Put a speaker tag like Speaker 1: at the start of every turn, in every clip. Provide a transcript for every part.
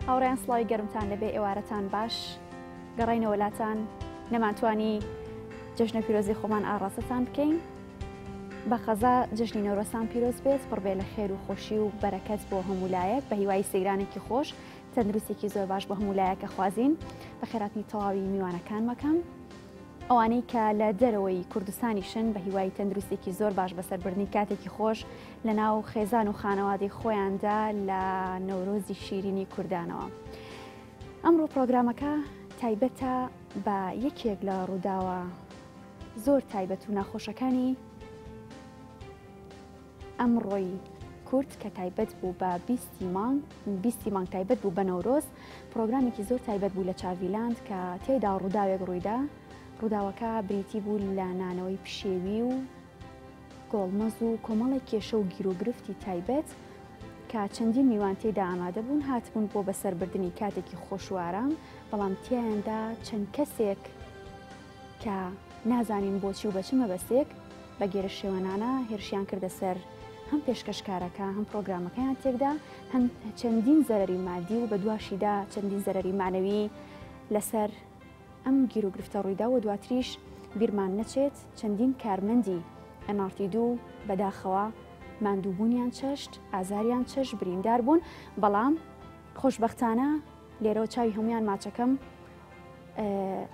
Speaker 1: هاوڕێیان سڵاوی گەرمتان لەبێ ئێوارەتان باش گەڕینەوە لاتان نەمانتوانی جەژنە پیرۆزی خۆمان ئاڕاستەتان بکەین بە قەزا جەژنی نەورۆزتان پیرۆز بێت پڕبێ لە خێر و خۆشی و بەرەکەت بۆ هەموو لایەک بە هیوای سەیرانێکی خۆش تەندروستێکی زۆر باش بۆ هەموو لایەکە خوازین بە خێراتنی تەواوی میوانەکانمەکەم ئەوانەی کە لە دەرەوەی کوردستانیشن بە هیوای تەندروستێکی زۆر باش بەسەربردنی کاتێکی خۆش لە ناو خێزان و خانەوادەی خۆیاندا لە نەورۆزی شیرینی کوردانەوە. ئەمڕۆ پرۆگرامەکە تایبەتە بە یەکێک لە ڕووداوە زۆر تایبەت و ناخۆشەکانی ئەمڕۆی کورد کە تایبەت بوو بە بیستی مانگ بیستی مانگ تایبەت بوو بە نەورۆز پرۆگرامێکی زۆر تایبەت بوو لە چاڤیلاند کە تێیدا ڕووداوێک ڕوویدا ڕووداوەکە بریتی بوو لە نانەوەی پشێوی و گۆڵمەز و کۆمەڵێک کێشە و گیروگرفتی تایبەت کە چەندین میوان تێیدا ئامادە بوون هاتبوون بۆ بەسەربردنی کاتێکی خۆش و ئارام بەڵام تیایاندا چەند کەسێک کە نازانین بۆچی و بە چ مەبەستێک بە گێرەشێوەنانە هێرشیان کردە سەر هەم پێشکەشکارەکە هەم پرۆگرامەکەیان تێکدا هەم چەندین زەرەری مادی و بەدواشیدا چەندین زەرەری مەعنەوی لەسەر ئەم گیروگرفتە ڕوویدا و دواتریش بیرمان نەچێت چەندین کارمەندی NRT دوو بەداخەوە ماندووبوونیان چەشت، ئازاریان چەشت، بریندار بوون، بەڵام خۆشبەختانە لێرەوە چاوی هەمویان ماچەکەم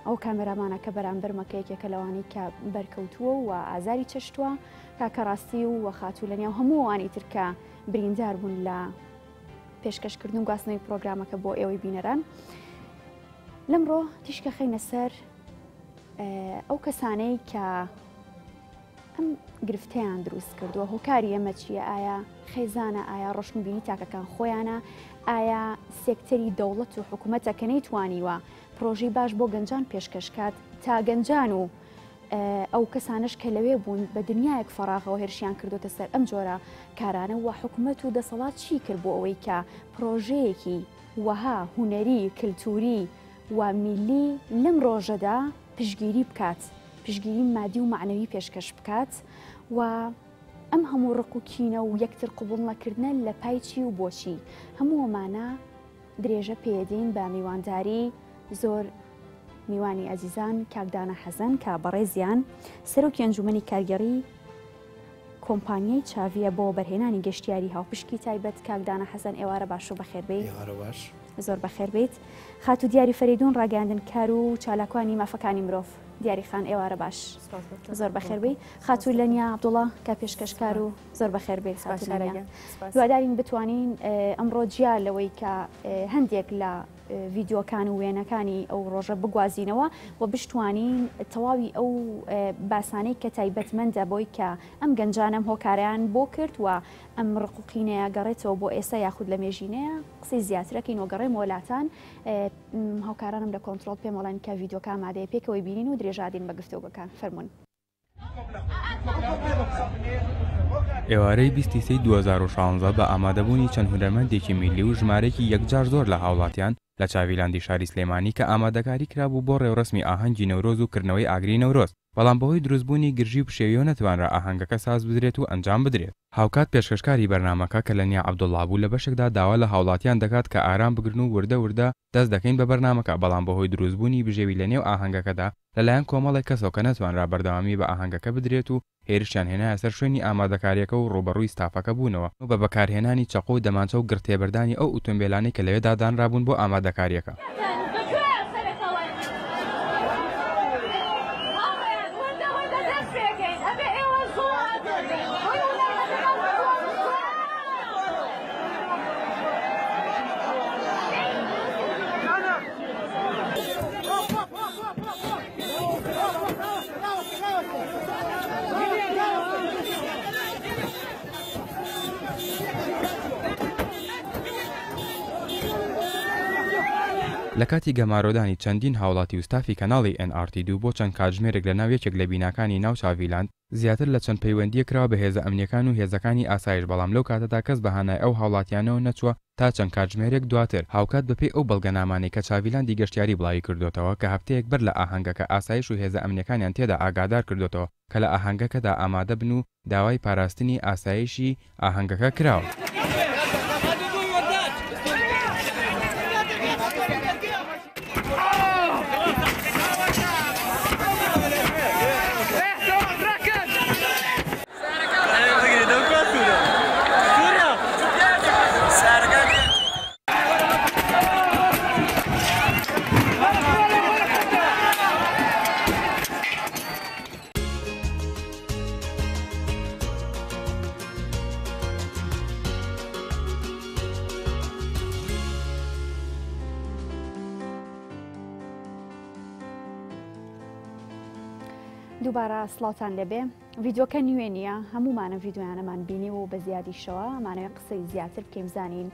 Speaker 1: ئەو کامێرامانە کە بەرامبەرمە کە یەکێکە لەوانەی کە بەرکەوتووە و ئازاری چەشتووە کاکە ڕاستی و وەخاتوو لە نێو هەموو ئەوانی تر کە بریندار بوون لە پێشکەشکردن و گواستنەوەی پرۆگرامەکە بۆ ئێوەی بینەران لەمڕۆ تیشکە خەینە سەر ئەو کەسانەی کە ئەم گرفتەیان دروست کردووە هۆکاری ئەمە چییە ئایا خێزانە ئایا ڕۆشنبیری تاکەکان خۆیانە ئایا سێکتەری دەوڵەت و حکوومەتە کە نەیتوانیوە پرۆژەی باش بۆ گەنجان پێشکەش کات تا گەنجان و ئەو کەسانش کە لەوێ بوون بە دنیایەک فەراغەوە هێرشیان کردوتە سەر ئەم جۆرە کارانە و حکوومەت و دەسەڵات چی کرد بۆ ئەوەی کە پرۆژەیەکی وەها هونەری کللتوری و میلی لەم ڕۆژەدا پشتگیری بکات، پشتگیری مادی و مەعنەوی پێشکەش بکات و ئەم هەموو ڕق و کینە و یەکتر قبوڵ نەکردنە لە پای چی و بۆچی؟ هەموو ئەمانە درێژە پێدەین بە میوانداری زۆر میوانی ئەزیزان کاک دانا حەزەن کە بەڕێزیان سەرۆکی ئەنجومەنی کارگێڕی کۆمپانیای چاڤیە بۆ وەبەرهێنانی گەشتیاری هاوپشکی تایبەت کاک دانا حەسەن ئێوارە باش و بەخێر بێیت.
Speaker 2: ئێوارە باش.
Speaker 1: زۆر بەخێر بێیت. خاتوو دیاری فەرەیدوون ڕاگەیاندنکار و چالاکوانی مافەکانی مرۆڤ. دیاری خان ئێوارە باش. زۆر بەخێر بێی. خاتوو لەنیا عەبدوڵا کە پێشکەشکار و زۆر بەخێر بێی خاتوو لەنیا. هیوادارین بتوانین ئەمڕۆ جیا لەوەی کە هەندێک لە ڤیدیۆکان و وێنەکانی ئەو ڕۆژە بگوازینەوە و بشتوانین تەواوی ئەو باسانەی کە تایبەتمەندە بۆی کە ئەم گەنجانەم هۆکاریان بۆ کرد و ئەم ڕق و قینەیە گەڕێتەوە بۆ ئێستا یاخود لە مێژینەیە قسەی زیاترەکەین و گەڕێمەوە لاتان هاوکارانم لە کۆنترۆڵ پێم وڵێن کە ڤیدیۆکە ئامادەیە پێکەوەی بینین و درێژادین بە گفتوگۆکان فەرمونون.
Speaker 3: ئێوارەی بیستی سێی 2016 بە ئامادەبوونی چەند هونەرمەندێکی میللی و ژمارەیەکی یەکجار زۆر لە هاوڵاتیان لە چاڤیلاندی شاری سلێمانی کە ئامادەکاری کرابوو بۆ ڕێوڕەسمی ئاهەنگی نەورۆز و کردنەوەی ئاگری نەورۆز بەڵام بەهۆی دروستبوونی گرژی و پشێویەوە نەتوانرا ئاهەنگەکە ساز بدرێت و ئەنجام بدرێت. هاوکات پێشکەشکاری بەرنامەکە کە لەنیا عەبدوڵڵا بوو لە بەشێکدا داوا لە هاوڵاتیان دەکات کە ئارام بگرن و وردە وردە دەست دەکەین بە بەرنامەکە بەڵام بەهۆی دروستبوونی بژێوی لەنێو ئاهەنگەکەدا لەلایەن کۆمەڵێک کەسەوە کە نەتوانرا بەردەوامی بە ئاهەنگەکە بدرێت و هێرشیان هێنایە سەر شوێنی ئامادەکارییەکە و ڕووبەڕووی ستافەکە بوونەوە بە بەکارهێنانی چەقۆ و دەمانچە و گڕتێبەردانی ئەو ئوتۆمبێلانەی کە لەوێدا دانرابوون بۆ ئامادەکارییەکە. لە کاتی گەمارۆدانی چەندین هاوڵاتی و ستافی کەناڵی ئێن ئاڕ تی دوو بۆ چەند کاتژمێرێک لە ناو یەکێک لە بیناکانی ناو چاڤیلاند، زیاتر لە چەند پەیوەندییەک کراوە بە هێزە ئەمنییەکان و هێزەکانی ئاسایش بەڵام لەو کاتەدا کەس بە هانای ئەو هاوڵاتیانەوە نەچووە تا چەند کاتژمێرێک دواتر. هاوکات بەپێی ئەو بەڵگەنامانەی کە چاڤیلاندی گەشتیاری بڵاویکردۆتەوە کە هەفتەیەک بەر لە ئاهەنگەکە ئاسایش و هێزە ئەمنییەکانیان تێدا ئاگادار کردۆتەوە کە لە ئاهەنگەکەدا ئامادە بن و داوای پاراستنی ئاسایشی ئاهەنگەکە کراوە.
Speaker 1: دووبارە سڵاوتان لێبێ ڤیدیۆکە نوێ نییە هەمومانە ڤیددیویانەمان بینی و بە زیادیشەوە مانەوەی قسەی زیاتر بکەین زانین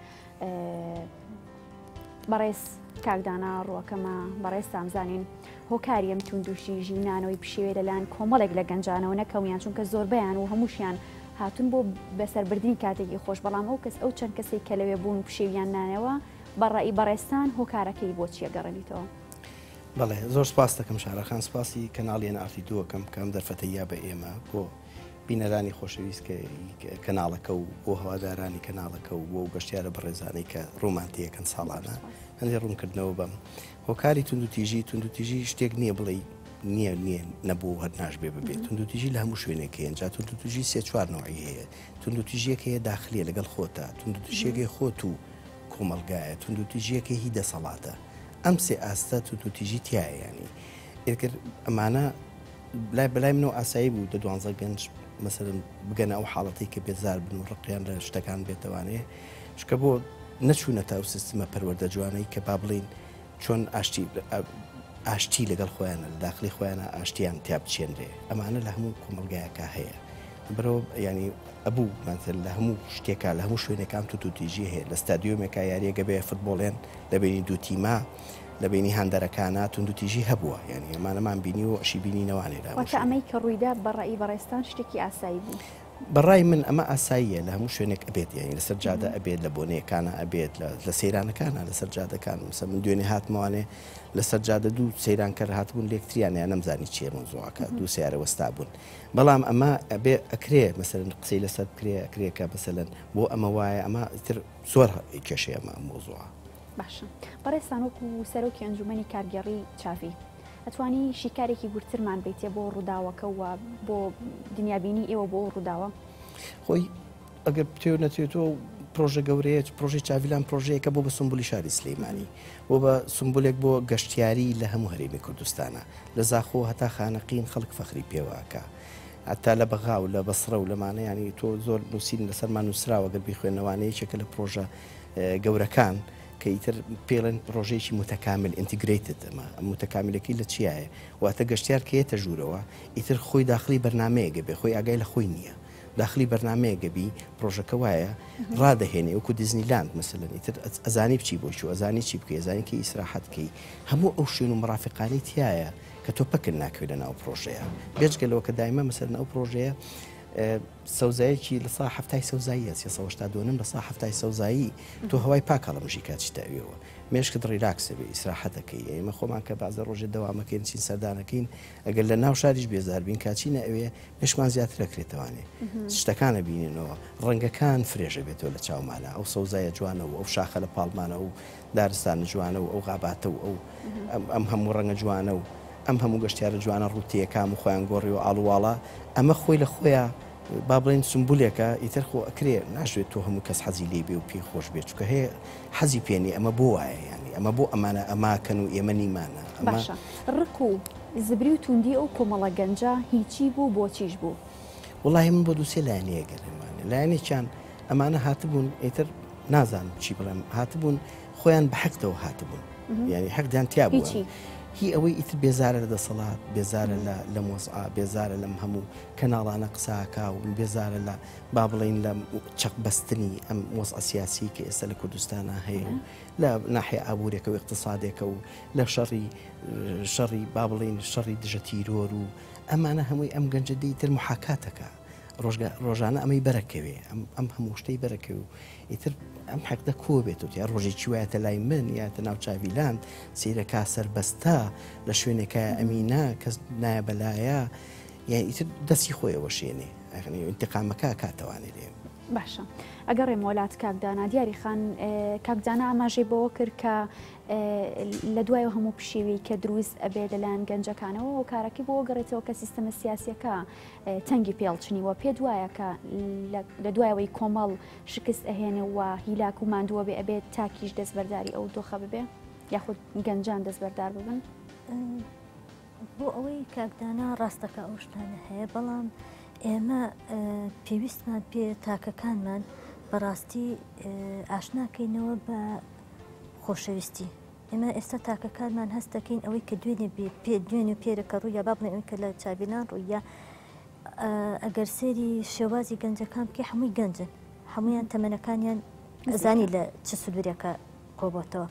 Speaker 1: بەڕێز کاکدانا ڕووەکەمە بەڕێزتان بزانین هۆکاری ئەم توندوتیژی و نانەوەی پشێوێ لەلایەن کۆمەڵێک لە گەنجانەوە نەکەویان چونکە زۆربیان و هەمووشیان هاتون بۆ بەسەربردنی کاتێکی خۆش بەڵام ئەو کەس ئەو چەند کەسێک کە لەوێ بوون پشێویان نانەوە بەڕی بەڕێستان هۆکارەکەی بۆ چیە گەڕێنیتەوە؟
Speaker 2: بەڵێ زۆر سپاس دەکەم شارەخان سپاسی کەناڵی NRT دووەکەم کە ئەم دەرفەتەی یا بە ئێمە بۆ بینەرانی خۆشەویست کە کەناڵەکە و بۆ هەوادارانی کەناڵەکە و بۆ گەشتیارە بەڕێزانەی کە ڕوومان تێیەکەن ساڵانە هەندێک ڕوونکردنەوە بەم هۆکاری توندوتیژی توندوتیژی شتێک نییە بڵێ نییە نییە نەبوو هەر ناشبێ ببێت توندوتیژی لە هەموو شوێنێک هەیە جا توندوتیژی سێ چوار نەوعی هەیە توندوتیژیەک هەیە داخلیە لەگەڵ خۆتە توندوتیژیەکەی خۆت و کۆمەڵگایە توندوتیژیەکەی هی دەسەڵاتە ئەم سێ ئاستە توندوتیژی تایە ینی ئێکرد ئەمانە لای بەلای منەوە ئاسایی بوو دە دوانزە گەنج مەسەلەن بگەنە ئەو حاڵەتەی کە بێزار بن و ڕقیان لە شتەکان بێتەوانێ چکە بۆ نەچوونەتە ئەو سیستمە پەروەردە جوانەی کە با بڵین چۆن ئاشتی ئاشتی لەگەڵ خۆیانە لە داخلی خۆیانە ئاشتیان تیا بچێنرێ ئەمانە لە هەموو کۆمەلگایەکە هەیە برۆ ینی ئەبوو مەسەل لە هەموو شتێکا لە هەموو شوێنەکان توتوتیژی هەیە لە ستادیۆمێکا یاریەکە بێ فتبۆڵێن لە بینی دوو تیما لە بەینی هاندەرەکانا توندوتیژی هەبووە یانی ئەمانەمان بینی و ئەشی بینینەوانێ لە هەموو
Speaker 1: واتە
Speaker 2: شوێنێک.
Speaker 1: ئەمەی کە ڕوویدا بە ڕەئی بەڕێزتان شتێکی ئاسایی بوو؟
Speaker 2: بە ڕای من ئەمە ئاساییە لە هەموو شوێنێک ئەبێت یانی لەسەر جادە ئەبێت لە بۆنەیەکانا ئەبێت لە لە سەیرانەکانا لەسەر جادەکان مەسەلەن من دوێنێ هاتمەوانێ لەسەر جادە دوو سەیرانکەر هاتبوون لێکتریان یان نەمزانی چییە مەوزوعەکە دوو سەیارە وەستابوون بەڵام ئەمە ئەبێ ئەکرێ مەسەلەن قسەی لەسەر بکرێ ئەکرێ کە مەسەلەن بۆ ئەمە وایە ئەمە ئیتر زۆر کێشەیە ئەمە ئەم مەوزوعە.
Speaker 1: باشە بەڕێزتان وەکو سەرۆکی ئەنجومەنی کارگێڕی چاڤی ئەتوانی شیکارێکی وردترمان بیتێ بۆ ڕووداوەکە و بۆ دنیابینی ئێوە بۆ ڕووداوە؟
Speaker 2: خۆی ئەگەر بتێ و نەتێتەوە پرۆژە گەورەیە پرۆژەی چاڤیلاند پرۆژەیەکە بۆ بە سمبولی شاری سلەیمانی بۆ بە سمبولێک بۆ گەشتیاری لە هەموو هەرێمی کوردستانە لە زاخۆ هەتا خانەقین خەڵک فەخری پێوەکە هەتا لە بەغا و لە بەسرە و لەمانە ینی تۆ زۆر نووسین لەسەرمان نووسراوە گەر بیخوێنەوانە یەکێکە لە پرۆژە گەورەکان کە ئیتر پێڵێن پرۆژەیەکی متەکامل integrated ئەمە متەکاملەکەی لە چیایە واتە گەشتیار کە یەتە ژوورەوە ئیتر خۆی داخلی بەرنمەیەگە بێ خۆی ئاگای لە خۆی نییە داخلی بەرنمەیەگە بی پرۆژەکە وایە ڕادەهێنێ وەکو دیزنیلاند مەسەلەن ئیتر ئەزانی بچی بۆ چوو ئەزانی چی بکەی ئەزانی کە ئیسراحەت بکەی هەموو ئەو شوێن و مەرافقانەی تایە کە تۆ پەکت ناکەوێت لە ناو پرۆژەیە بێجگە لەوە کە دایمە مەسەلەن ئەو پرۆژەیە سەوزایەکی لە سا حەفتای سەوزاییە 380 دۆنم لە سا حەفتای سەوزایی تۆ هەوای پاک هەڵەمژی کاتی تاویەوە مێشکت ڕیلاکسە بێ ئیسراحەتەکەی ئێمە خۆمان کە بازە ڕۆژێ دەوامەکەین چین سەردانەکەین ئەگەر لە ناو شاریش بێزار بین کاچینە ئەوێ مێشکمان زیاتر ئەکرێتەوانێ شتەکانە بینینەوە ڕەنگەکان فرێژە بێتەوە لە چاومانە ئەو سەوزایە جوانە و ئەو شاخە لە پاڵمانە و دارستانە جوانە و ئەو غاباتە و ئەو ئەم هەموو ڕەنگە جوانە و ئەم هەموو گەشتیارە جوانە ڕووتییەکام و خۆیان گۆڕیوە ئاڵوواڵە، ئەمە خۆی لە خۆیا با بڵێین سومبولێکە، ئیتر خۆ ئەکرێ ناشبێت تۆ هەموو کەس حەزی لێی بێ و پێی خۆش بێ، چونکە هەیە حەزی پێ نییە، ئەمە بۆ وایە یانی ئەمە بۆ ئەمانە ئەماکەن و ئێمە نیمانە، ئەمە.
Speaker 1: باشە ڕق و زبری و توندی ئەو کۆمەڵە گەنجە هی چی بوو بۆ چیش بوو؟
Speaker 2: وەڵاهی من بۆ دوو سێ لایەنی ئەگەرێم وانێ، لایەنێکیان ئەمانە هاتبوون ئیتر نازانم چی بڵێم هاتبوون خۆیان بە حەقدەوە هاتبوون یعنی حەقدیان تیا بوو هی ئەوەی ئیتر بێزارە لە دەسەڵات بێزارە لە لەم وەزعە بێزارە لەم هەموو کەناڵانە قساکا و بێزارە لە با بڵین لە چەق بەستنی ئەم وەزعە سیاسی کە ئێستا لە کوردستانە هەیە و لە ناحیە ئابوورێکە و اقتصادێکە و لە شەڕی شەڕی با بڵین شەڕی دژە تیرۆر و ئەمانە هەمووی ئەم گەنجە دیتر محاکاتەکە ڕۆژگا ڕۆژانە ئەمەی بەرەکەوێ ئەم ئەم هەموو شتەی بەرەکەوێ و ئیتر ئەم حەقدە کۆ بێتەوە یا ڕۆژێکی وایەتە لای من یاتە ناو چاویلاند سیرەکە سەربەستە لە شوێنێکە ئەمینە کەس نایە بەلایە یان ئیتر دەستی خۆیەوە شێنێ انتقامەکە کاتەوانێ لێ
Speaker 1: باشە ئەگەڕێم وەلات کاکدانا دیاری خان کاکدانا ئاماژەی بەوە کرد کە لە دوای هەموو پشێوی کە دروست ئەبێ لەلایەن گەنجەکانەوە هۆکارەکەی بۆ گەڕێتەوە کە سیستەمە سیاسیەکە تەنگی پێڵچنیوە، پێت وایە کە لە دوایەوەی کۆمەڵ شکست ئەهێنێ و هیلاک و ماندووە بێ ئەبێت تاکیش دەستبەرداری ئەو دۆخە ببێ یاخود گەنجان دەستبەردار ببن؟
Speaker 4: بۆ ئەوەی کاکدانا ڕاستەکە ئەو شتانە هەیە بەڵام ئێمە پێویستمان پێ تاکەکانمان بەڕاستی ئاشناکەینەوە بە خۆشەویستی. ئێمە ئێستا تاکەکانمان هەست دەکەین ئەوەی کە دوێنێ پێ دوێنێ و پێرەکە ڕوویا با بڵێن ئەوەی کە لە چاڤیلان ڕوویا ئەگەر سێری شێوازی گەنجەکان بکەی هەمووی گەنجن هەمویان تەمەنەکانیان ئەزانی لە چ سدورێکە کۆبۆتەوە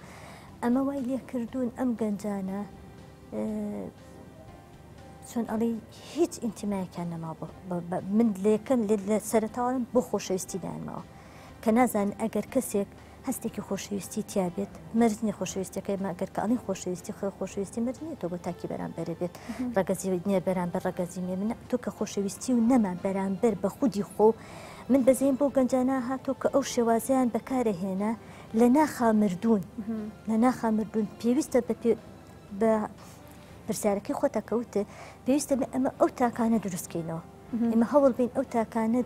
Speaker 4: ئەمە وای لێ کردوون ئەم گەنجانە چۆن ئەڵێی هیچ ئینتیمایەکیان نەما من لە یەکەم لە سەرەتاوەم بۆ خۆشەویستی دایانماوە کە نازان ئەگەر کەسێک هەستێکی خۆشەویستی تیا بێت مەرج نییە خۆشەویستەکەی مە ئەگەر کە ئەڵین خۆشەویستی خۆ خۆشەویستی مەرج نییە تۆ بۆ تاکی بەرامبەرە بێت ڕەگەزی نییە بەرامبەر ڕەگەزی مێ من تۆ کە خۆشەویستی و نەما بەرامبەر بە خودی خۆ من بەزەیم بۆ گەنجانە هاتۆ کە ئەو شێوازیان بەکارە هێنا لە ناخا مردوون لە ناخا مردوون پێویستە بە بە پرسیارەکەی خۆتە کەوت پێویستە ئەمە ئەو تاکانە دروستکەینەوە ئێمە هەوڵ بین ئەو تاکانە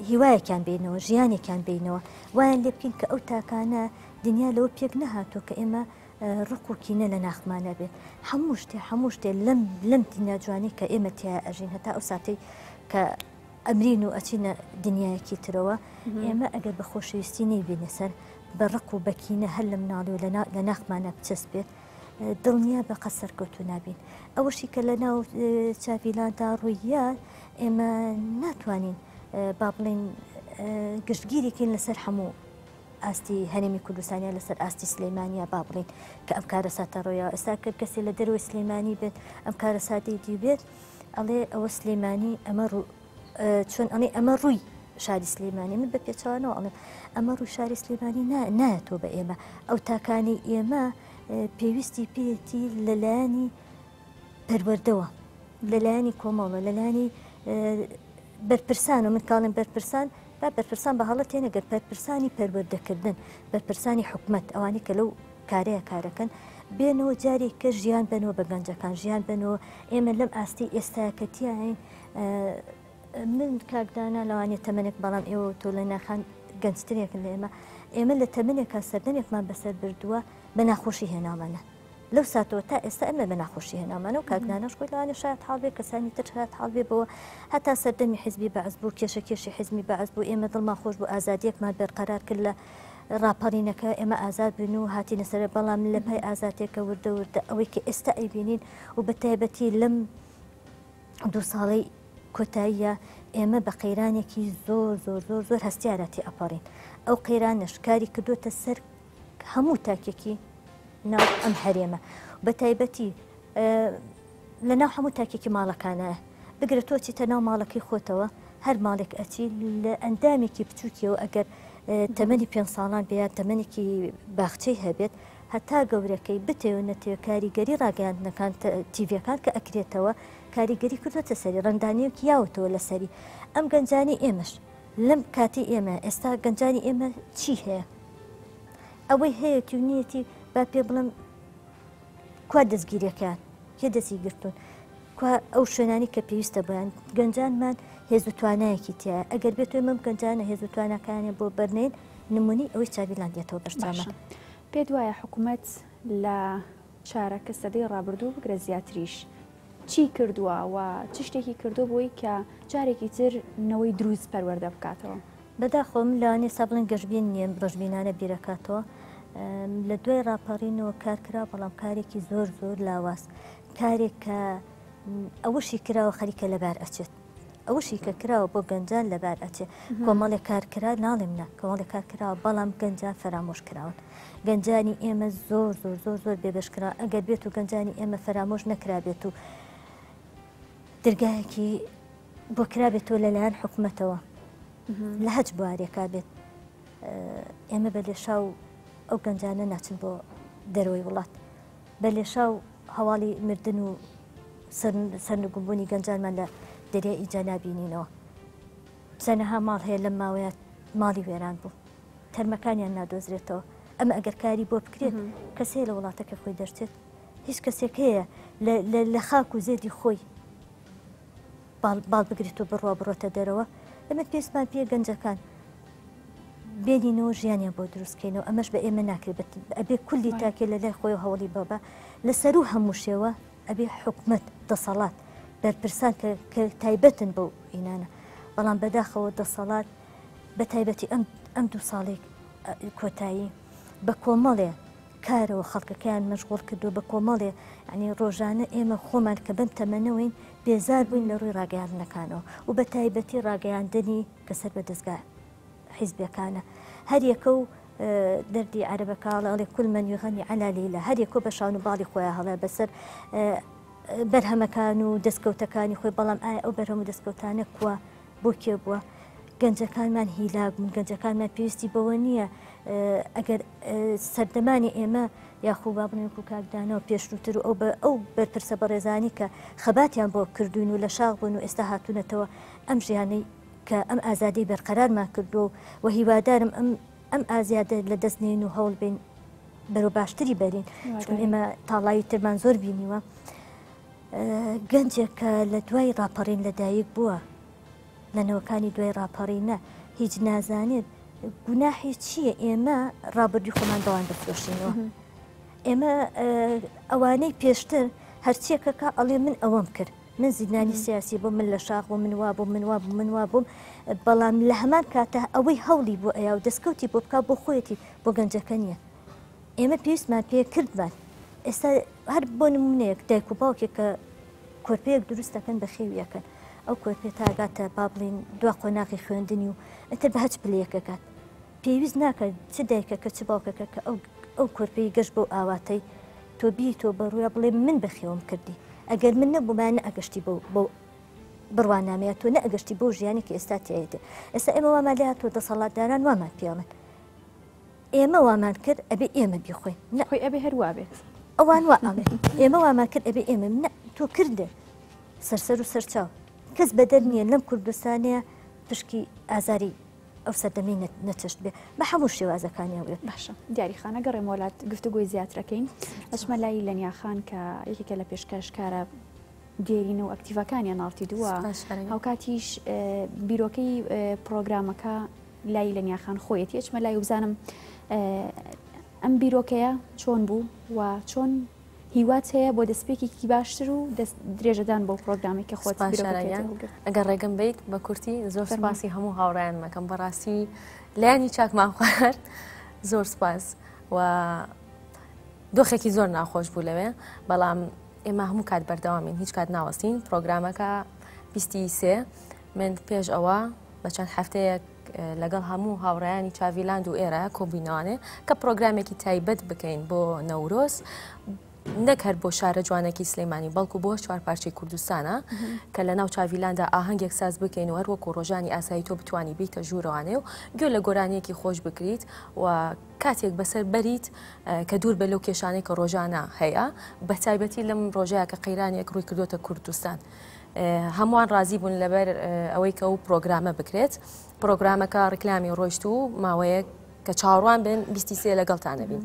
Speaker 4: هیوایەکیان بینەوە ژیانێکیان بینەوە وایان لێ بکەین کە ئەو تاکانە دنیا لەوە پێک نەهاتوو کە ئێمە ڕق و کینە لە ناخمانە بێت هەموو شتێ هەموو شتێ لەم لەم دنیا جوانی کە ئێمە تیا ئەژین هەتا ئەو ساتەی کە ئەمرین و ئەچینە دنیایەکی ترەوە ئێمە ئەگەر بە خۆشەویستی نەیبینە سەر بە ڕق و بەکینە هەر لە مناڵی و لە ناخمانە بچەسپێت دڵنیا بە قەت سەرکەوتوو نابین. ئەوەشی کە لە ناو چاڤیلاندا ڕووییا ئێمە ناتوانین با بڵێین گشتگیرێکین لەسەر هەموو ئاستی هەرێمی کوردستانیا لەسەر ئاستی سلەیمانیا با بڵین کە ئەم کارەساتە ڕۆیەوە ئێستا کە کەسێ لە دەرەوەی سلەیمانی بێت ئەم کارەساتی دیبێت ئەڵێ ئەوە سلەیمانی ئەمە ڕوو چۆن ئەڵێ ئەمە ڕووی شاری سلێمانی من بە پێچەوانەوە ئەڵێم ئەمە ڕووی شاری سلێمانی نایەتەوە بە ئێمە ئەو تاکانی ئێمە پێویستی پێیەتی لەلایەنی پەروەردەوە لەلایەنی کۆمەڵە لەلایەنی بەرپرسان و من کاڵم بەرپرسان با بەرپرسان بە هەڵە تێنەگەر بەرپرسانی پەروەردەکردن بەرپرسانی حکومت ئەوانی کە لەو کارەیە کارەکەن بێنەوە جارێک کە ژیان بنەوە بە گەنجەکان ژیان بنەوە ئێمە لەم ئاستی ئێستا کە تیاین من کاک دانا لەوانەیە تەمەنێک بەڵام ئێوە تۆ لە ناخان گەنجترێکن لە ئێمە ئێمە لە تەمەنێکا سەردەمێکمان بەسەر بردووە بە ناخۆشی هێنامانە لەو ساتەوە تا ئێستا ئەمە بە ناخۆشی هێنامانە و کاک داناش خۆی لەوانە شایەت حاڵ بێ کەسانی تر شایەت حاڵ بێ بەوە هەتا سەردەمی حیزبی بەعس بوو کێشە کێشی حیزمی بەعس بوو ئێمە دڵمان خۆش بوو ئازادیەکمان بەرقەرار کرد لە ڕاپەڕینەکە ئێمە ئازاد بووین و هاتینە سەر بەڵام لە پای ئازادیەکە وردە وردە ئەوەی کە ئێستا ئەیبینین و بە تایبەتی لەم دوو ساڵەی کۆتاییە ئێمە بە قەیرانێکی زۆر زۆر زۆر زۆر هەستیارە تێئەپەڕین ئەو قەیرانەش کاری کردوتە سەر هەموو تاکێکی ناو ئەم هەرێمە بە تایبەتی لە ناو هەموو تاکێکی ماڵەکانە بگرە تۆ چیتە ناو ماڵەکەی خۆتەوە هەر ماڵێک ئەچی لە ئەندامێکی بچووکیەوە ئەگەر تەمەنی پێ ساڵان بێ تەمەنێکی باخچەی هەبێت هەتا گەورەکەی بتەوێ نەتەوێ کاریگەری ڕاگەیاندنەکان تیڤیەکان کە ئەکرێتەوە کاریگەری کردوەتە سەری ڕەنگدانەوەیەکی یاوەتەوە لەسەری ئەم گەنجانی ئێمەش لەم کاتی ئێمە ئێستا گەنجانی ئێمە چی هەیە ئەوەی هەیەتی و نیەتی با پێ بڵم کوا دەستگیرەکان کێ دەستی گرتوون کوا ئەو شوێنانی کە پێویستە بۆیان گەنجانمان هێز و توانایەکی تایە ئەگەر بێت مەم گەنجانە هێز و تواناکانیان بۆ بەرنین نمونەی ئەوەی چاویلان دێتەوە بەرچاومان.
Speaker 1: پێت وایە حکومەت لە چارەکە سەدەی ڕابردوو بگرە زیاتریش چی کردووە و چ شتێکی کردووە بۆی کە جارێکی تر نەوەی دروست پەروەردە بکاتەوە؟
Speaker 4: بەداخەوە من لەوانەیە ئێستا بڵێن گەشبین نیم، ڕەشبینانە بیرەکاتەوە. لە دوای ڕاپەڕینەوە کار کرا بەڵام کارێکی زۆر زۆر لاواز، کارێک کە ئەوەشی کراوە خەریکە لەبار ئەچێت. ئەوەشی کە کراوە بۆ گەنجان لەبار ئەچێ کۆمەڵێک کار کرا ناڵێم نا کۆمەڵێک کار کراوە بەڵام گەنجان فەرامۆش کراون گەنجانی ئێمە زۆر زۆر زۆر زۆر بێبەش کرا ئەگەر بێت و گەنجانی ئێمە فەرامۆش نەکرابێت و دەرگایەکی بۆ کرابێتەوە لەلایەن حکومەتەوە لە هەچ بوارێکا بێت ئێمە بە لێشاو ئەو گەنجانە ناچن بۆ دەرەوەی وڵات بە لێشاو هەواڵی مردن و سەرنگومبوونی گەنجانمان لە دەریای ئیجە نابینینەوە. چەنەها ماڵ هەیە لەم ماوەیە ماڵی وێران بوو. تەرمەکانیان نادۆزرێتەوە. ئەمە ئەگەر کاری بۆ بکرێت کەس هەیە لە وڵاتەکەی خۆی دەرچێت؟ هیچ کەسێک هەیە لە خاک و زێدی خۆی باڵ بگرێت و بڕوا بڕۆتە دەرەوە؟ ئێمە پێویستمان پێیە گەنجەکان بێنینەوە ژیانیان بۆ دروست کەینەوە ئەمەش بە ئێمە ناکرێت ئەبێ کولی تاکێ لە لای خۆی هەوڵی بەبە لە سەرو هەموو شێوە ئەبێ حکومت دەسەڵات بەرپرسان کە تایبەتن بەو ئینانە بەڵام بەداخەوە دەسەڵات بە تایبەتی ئەم ئەم دوو ساڵێک کۆتایی بە کۆمەڵێ. کارەوە خەڵکەکەیان مەشغوڵ کردووە بە کۆمەڵێ یانی ڕۆژانە ئێمە خۆمان کە بەم تەمەنەوەین بێزار بووین لە ڕووی ڕاگەیاندنەکانەوە و بە تایبەتی ڕاگەیاندنی کە سەر بە دەزگا حیزبیەکانە هەر یەکە و دەردی عەرەبەکە ئەڵێ کل من یغنی علی لیلا هەر یەکە بە شان و باڵی خۆیان هەڵێ بەسەر بەرهەمەکان و دەستکەوتەکانی خۆی بەڵام ئایا ئەو بەرهەم و دەستکەوتانە کووە بۆ کێ بووە؟ گەنجەکانمان هیلاک بوون، گەنجەکانمان پێویستی بەوە نییە ئەگەر سەردەمانی ئێمە یاخو با بڵێن وەکو کاک دانا و پێشرووتر و ئەو بە ئەو بەرپرسە بەڕێزانی کە خەباتیان بۆ کردوین و لە شاخ بوون و ئێستا هاتوونەتەوە ئەم ژیانەی کە ئەم ئازادی بەرقەرارمان کردووە و هیوادارم ئەم ئەم ئازیادە لە دەست نین و هەوڵ بین بەرەو باشتری بەرین چون ئێمە تاڵاوی ترمان زۆر بینیوە. گەنجێک کە لە دوای ڕاپەڕین لەدایک بووە، لە نەوەکانی دوای ڕاپەڕینە، هیچ نازانێت، گوناحی چییە ئێمە ڕابردووی خۆمان بەوان بفرۆشینەوە؟ ئێمە ئەوانەی پێشتر هەرچیەکەکە ئەڵێ من ئەوەم کرد، من زیندانی سیاسی بووم، من لە شاخ بووم، من وا بووم، من وا بووم، من وا بووم، بەڵام لە هەمان کاتە ئەوەی هەوڵی بۆ ئەیا و دەستکەوتی بۆ بکا بۆ خۆیەتی، بۆ گەنجەکە نییە. ئێمە پێویستمان پێ کردمان ئێستا هەر بۆ نمونەیەک دایک و باوکێک کە کۆرپەیەک دروست دەکەن بە خێویەکەن ئەو کۆرپێ تاگاتە با بڵین دوا قۆناغی خوێندنی و ئەتر بە هەچ پلەیەکەکات پێویست ناکە چ دایکەکە چ باوکەکە کە ئەو ئەو کۆرپەی گەشت بەو ئاواتەی تۆ بی تۆ بەڕویا بڵێ من بەخێوم کردی ئەگەر من نەبوومایە نەئەگەشتی بەو بەو بڕوانامەیە تۆ نەئەگەشتی بەو ژیانی کە ئێستا تیایەتی ئێستا ئێمە وامان لێ هاتووە دەسەڵاتداران وامان پێڵن ئێمە وامان کرد ئەبێ ئێمە بیخۆین نە
Speaker 1: خۆی ئەبێ هەر وابێت
Speaker 4: ئەوان وا ئەڵێن ئێمە وامان کرد ئەبێ ئێمە نە تۆ کردێ سەرسەر و سەرچاو کەس بەدەر نییە لەم کوردستانەیە پشکی ئازاری ئەو سەردەمی نەچەشت بێ بە هەموو شێوازەکانیان بێت
Speaker 1: باشە دیاری خانە گەڕێم وەلات گفتوگۆی زیاترەکەین ئەچمە لای لەنیاخان کە یەکێکە لە پێشکەشکارە دێرینە و ئەکتیڤەکانیان ناڵتی دووە هاوکاتیش بیرۆکەی پرۆگرامەکە لای لەنیا خان خۆیەتی ئەچمە لای و بزانم ئەم بیرۆکەیە چۆن بوو و چۆن هیوات هەیە بۆ دەستپێکێکی باشتر و دەست درێژەدان بۆ پرۆگرامی کە خۆت
Speaker 5: ئەگەر ڕێگەم بیت بە کورتی زۆر سپاسی هەموو هاوڕیان مەکەم بەڕاستی لایەنی چاکمان خوارد زۆر سپاس و دۆخێکی زۆر ناخۆش بوو لەوێ بەڵام ئێمە هەموو کات بەردەوامین هیچ کات ناوەستین پرۆگرامەکە 23 من پێش ئەوە بە چەند هەفتەیەک لەگەڵ هەموو هاوڕێیانی چاڤیلاند و ئێرە کۆبووینەوانێ کە پرۆگرامێکی تایبەت بکەین بۆ نەورۆز نەک هەر بۆ شارە جوانەکی سلەیمانی بەڵکو بۆ چوار پارچەی کوردستانە کە لە ناو چاڤیلاندا ئاهەنگێک ساز بکەین و هەروەکو ڕۆژانی ئاسایی تۆ بتانی بیتە ژوورەوانێ و گوێ لە گۆرانیەکی خۆش بکریت و کاتێک بەسەر بەریت کە دوور بە لەو کێشانەی کە ڕۆژانە هەیە بە تایبەتی لەم ڕۆژەیە کە قەیرانێک ڕووی کردوتە کوردستان. هەمووان ڕازی بوون لەبەر ئەوەی کە ئەو پرۆگرامە بکرێت پرۆگرامەکە ڕیکلامی ڕۆیشت و ماوەیەک کە چاوەڕوان بن 23 لەگەڵتان نەبین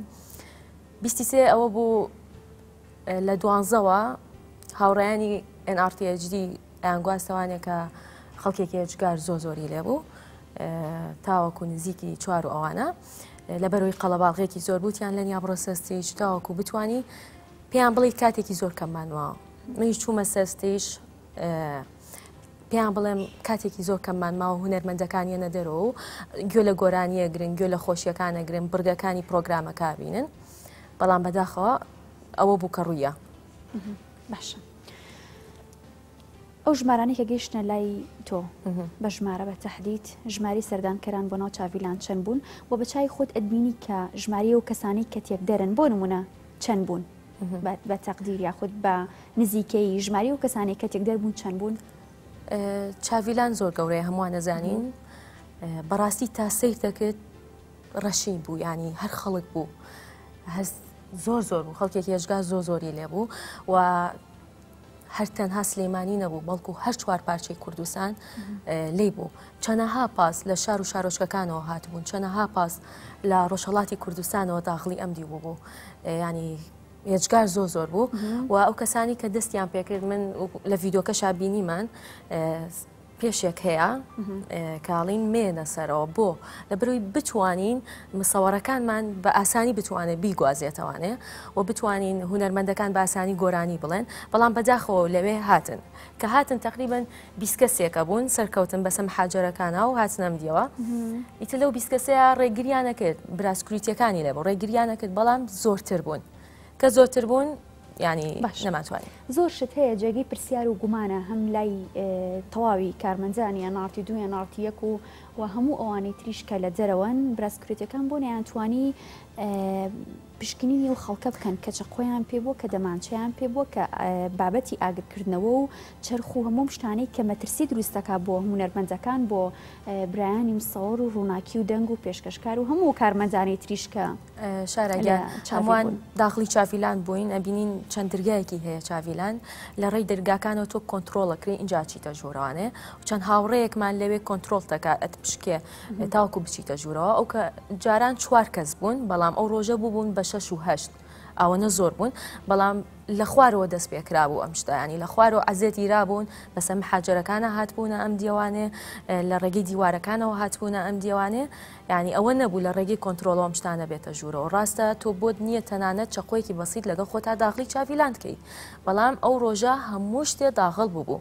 Speaker 5: 23 ئەوە بوو لە دوانزەوە هاوڕیانی NRTHD ئەیانگواستەوانێک کە خەڵکێکی ئێجگار زۆر زۆری لێ بوو تاوەکو نزیکی چوار و ئەوانە لەبەرەوەی قەڵەباڵغێکی زۆر بوتیان لە نیا بڕۆ سەستیش تاوەکو بتانی پێیان بڵی کاتێکی زۆر کەممان ماوە منیش چوومە سەر ستەیج پێیان بڵێم کاتێکی زۆر کەممان ماوە هونەرمەندەکان یەنە دەرەوە و گوێ لە گۆرانیە گرن گوێ لە خۆشیەکانە گرن بڕگەکانی پرۆگرامەکە بینن بەڵام بەداخەوە ئەوە بوو کە ڕوویە
Speaker 1: باشە ئەو ژمارانەی کە گەیشتنە لای تۆ بە ژمارە بە تەحدید ژماری سەردانکەران بۆ ناو چاڤیلان چەند بوون و بە چای خۆت ئەدبینی کە ژماری و کەسانی کە تێکدەرن بۆ نمونە چەند بوون بە تەقدیر یاخود بە نزیکەی ژماری و کەسانی کە تێکدەر بوون چەند بوون؟
Speaker 5: چاڤیلان زۆر گەورەیە هەمووان نەزانین بەڕاستی تا سیر دەکرد ڕەشی بوو ینی هەر خەڵک بوو هەست زۆر زۆر بوو خەڵکێکی هێشگا زۆر زۆری لێ بوو و هەر تەنها سلێمانی نەبوو بەڵکو هەر چوار پارچەی کوردستان لی بوو چەنەها پاس لە شار و شارۆچکەکانەوە هاتبوون چەنەها پاس لە ڕۆژهڵاتی کوردستانەوە داخلی ئەم دیو بوو ینی یەجگار زۆر زۆر بوو و ئەو کەسانی کە دەستیان پێکرد من لە ڤیددیوکەشا بینیمان. پێشێک هەیە کاڵین مێنە سەرەوە بۆ لە بروی بتوانین مسەوەڕەکانمان بە ئاسانی بتوانێت بیگوازێتەوانێ و بتوانین هونەرمەندەکان بە ئاسانی گۆرانی بڵێن بەڵام بەداخەوە لەوێ هاتن کە هاتن تقریبن بیسکەسێکە بوون سەرکەوتن بەسە محاجەرەکانە و هاتنەم دیەوە ئیتر لەو بیسکەسەیە ڕێگریانە کرد براسکوریتەکانی لێ بوو ڕێگریانە کرد بەڵام زۆرتر بوون کە زۆرتر بوون یانی
Speaker 1: باشە
Speaker 5: نەمانتوانی.
Speaker 1: زۆر شت هەیە جێگەی پرسیار و گومانە هەم لای تەواوی کارمەندانی ئەناڕتی دوو ئەناڕتی یەک و و هەموو ئەوانەی تریش کە لە دەرەوەن برا سکرۆتەکان بۆ نەیانتوانی پشکنینی ئەو خەڵکە بکەن کە چەقۆیان پێ بووە کە دەمانچەیان پێ بووە کە بابەتی ئاگرکردنەوە و چەرخ و هەموو شتانەی کە مەترسی دروست دەکات بۆ هونەرمەندەکان بۆ برایانی مسەوەر و ڕووناکی و دەنگ و پێشکەشکار و هەموو کارمەندانەی تریش کە
Speaker 5: شارا گیان هەمووان داخلی چاڤیلاند بووین ئەبینین چەند درگایەکی هەیە چاڤیلاند لە ڕێی دەرگاکانەوە تۆ کۆنتترۆڵ ئەکرێ اینجا چیتە ژوورەوانێ چەند هاوڕێیەکمان لەوێ کۆنتترۆڵ دەکات ئەت پشکێ تاوەکو بچیتە ژوورەوە ئەو کە جاران چوار کەس بوون بەڵام ئەو ڕۆژە بوو بوون بە شەش و هەشت ئەوەنە زۆر بوون بەڵام لە خوارەوە دەست پێکرابوو ئەم شتیانی لە خوارەوە عەزێت ایرابوون بەسە محاجەرەکانە هاتبوونە ئەم دیوانێ لە ڕێگەی دیوارەکانەوە هاتبوونە ئەم دیوانێ یانی ئەوە نەبوو لە ڕێگەی کۆنترۆڵەوە ئەم شتانە بێتە ژوورەوە. ڕاستە تۆ بۆت نییە تەنانەت چەقۆیەکی بەسیت لەگەڵ خۆتا داغڵی چاڤیلاند کەی. بەڵام ئەو ڕۆژە هەموو شتێ داغڵ بووبوو.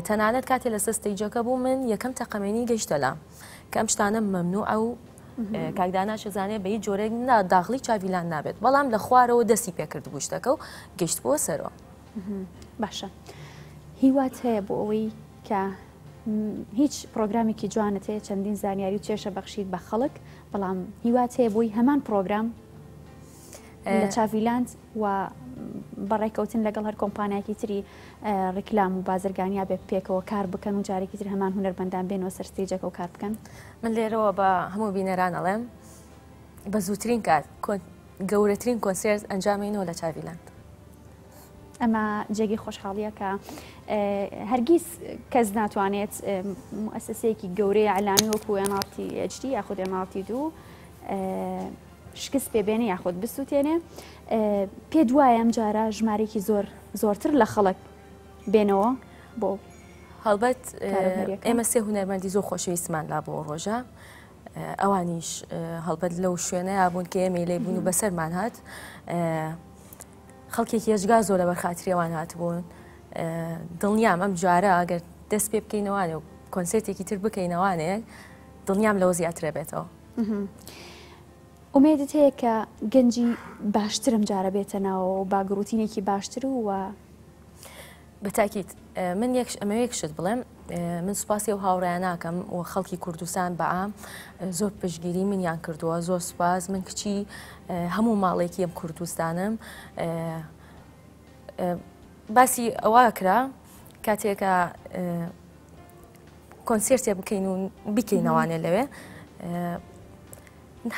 Speaker 5: تەنانەت کاتێ لەسەر stage ەکە بوو من یەکەم تەقەمێنی گەیشتە لام کە ئەم شتانە مەمنوعە و کاک داناش ئەزانێ بە هیچ جۆرێک نا داغڵی چاڤیلاند نابێت. بەڵام لە خوارەوە دەستی پێکردبوو شتەکە و گەیشتبووە سەرەوە.
Speaker 1: باشە هیوات هەیە بۆ ئەوەی کە هیچ پرۆگرامێکی جوانت هەیە چەندین زانیاری و چێشە بەخشیت بە خەڵک بەڵام هیوات هەیە بۆی هەمان پرۆگرام لە چاڤیلاند و بەڕێکەوتن لەگەڵ هەر کۆمپانیاکی تری ڕیکلام و بازرگانیا بێ پێکەوە کار بکەن و جارێکی تر هەمان هونەرمەندان بێنەوە سەر stage ەکە و کار بکەن.
Speaker 5: من لێرەوە بە هەموو بینەران ئەڵێم بە زووترین کات گەورەترین کۆنسێرت ئەنجامینەوە لە چاڤیلاند.
Speaker 1: ئەمە جێگەی خۆشحاڵیە کە هەرگیز کەس ناتوانێت موسسەیەکی گەورەی ئەلامی وەکو NRT HD یاخود NRT دوو شکست پێبێنێ یاخود بسووتێنێ پێ دوایە ئەم جارە ژمارێکی زۆر زۆرتر لە خەڵک بێنەوە بۆ
Speaker 5: هەڵبەت ئێمە سێ هونەرمەندی زۆر خۆشەویستمان لا بۆ ڕۆژە ئەوانیش هەڵبەت لەو شوێنەیە بوون کە ئێمەی لێ بوون و بەسەرمان هات خەڵکێکی ئێجگار زۆر لەبەر خاتری ئەوان هاتبوون دڵنیام ئەم جارە ئەگەر دەست پێ بکەینەوانێ و کۆنسێرتێکی تر بکەینەوانێ دڵنیام لەوە زیاترە بێتەوە.
Speaker 1: ئومێدت هەیە کە گەنجی باشترم جارە بێتە ناوەوە و باگڕوتینێکی باشتر و وە
Speaker 5: بە تاکید من یەک ئەمەوێ یەک شت بڵێم من سوپاسی ئەو هاوڕێیان ناکەم و خەڵکی کوردستان بەعام زۆر پشتگیری منیان کردووە زۆر سوپاس من کچی هەموو ماڵێکی ئەم کوردستانم باسی ئەوە کرا کاتێکە کۆنسێرتێ بکەین و بکەینەوانێ لەوێ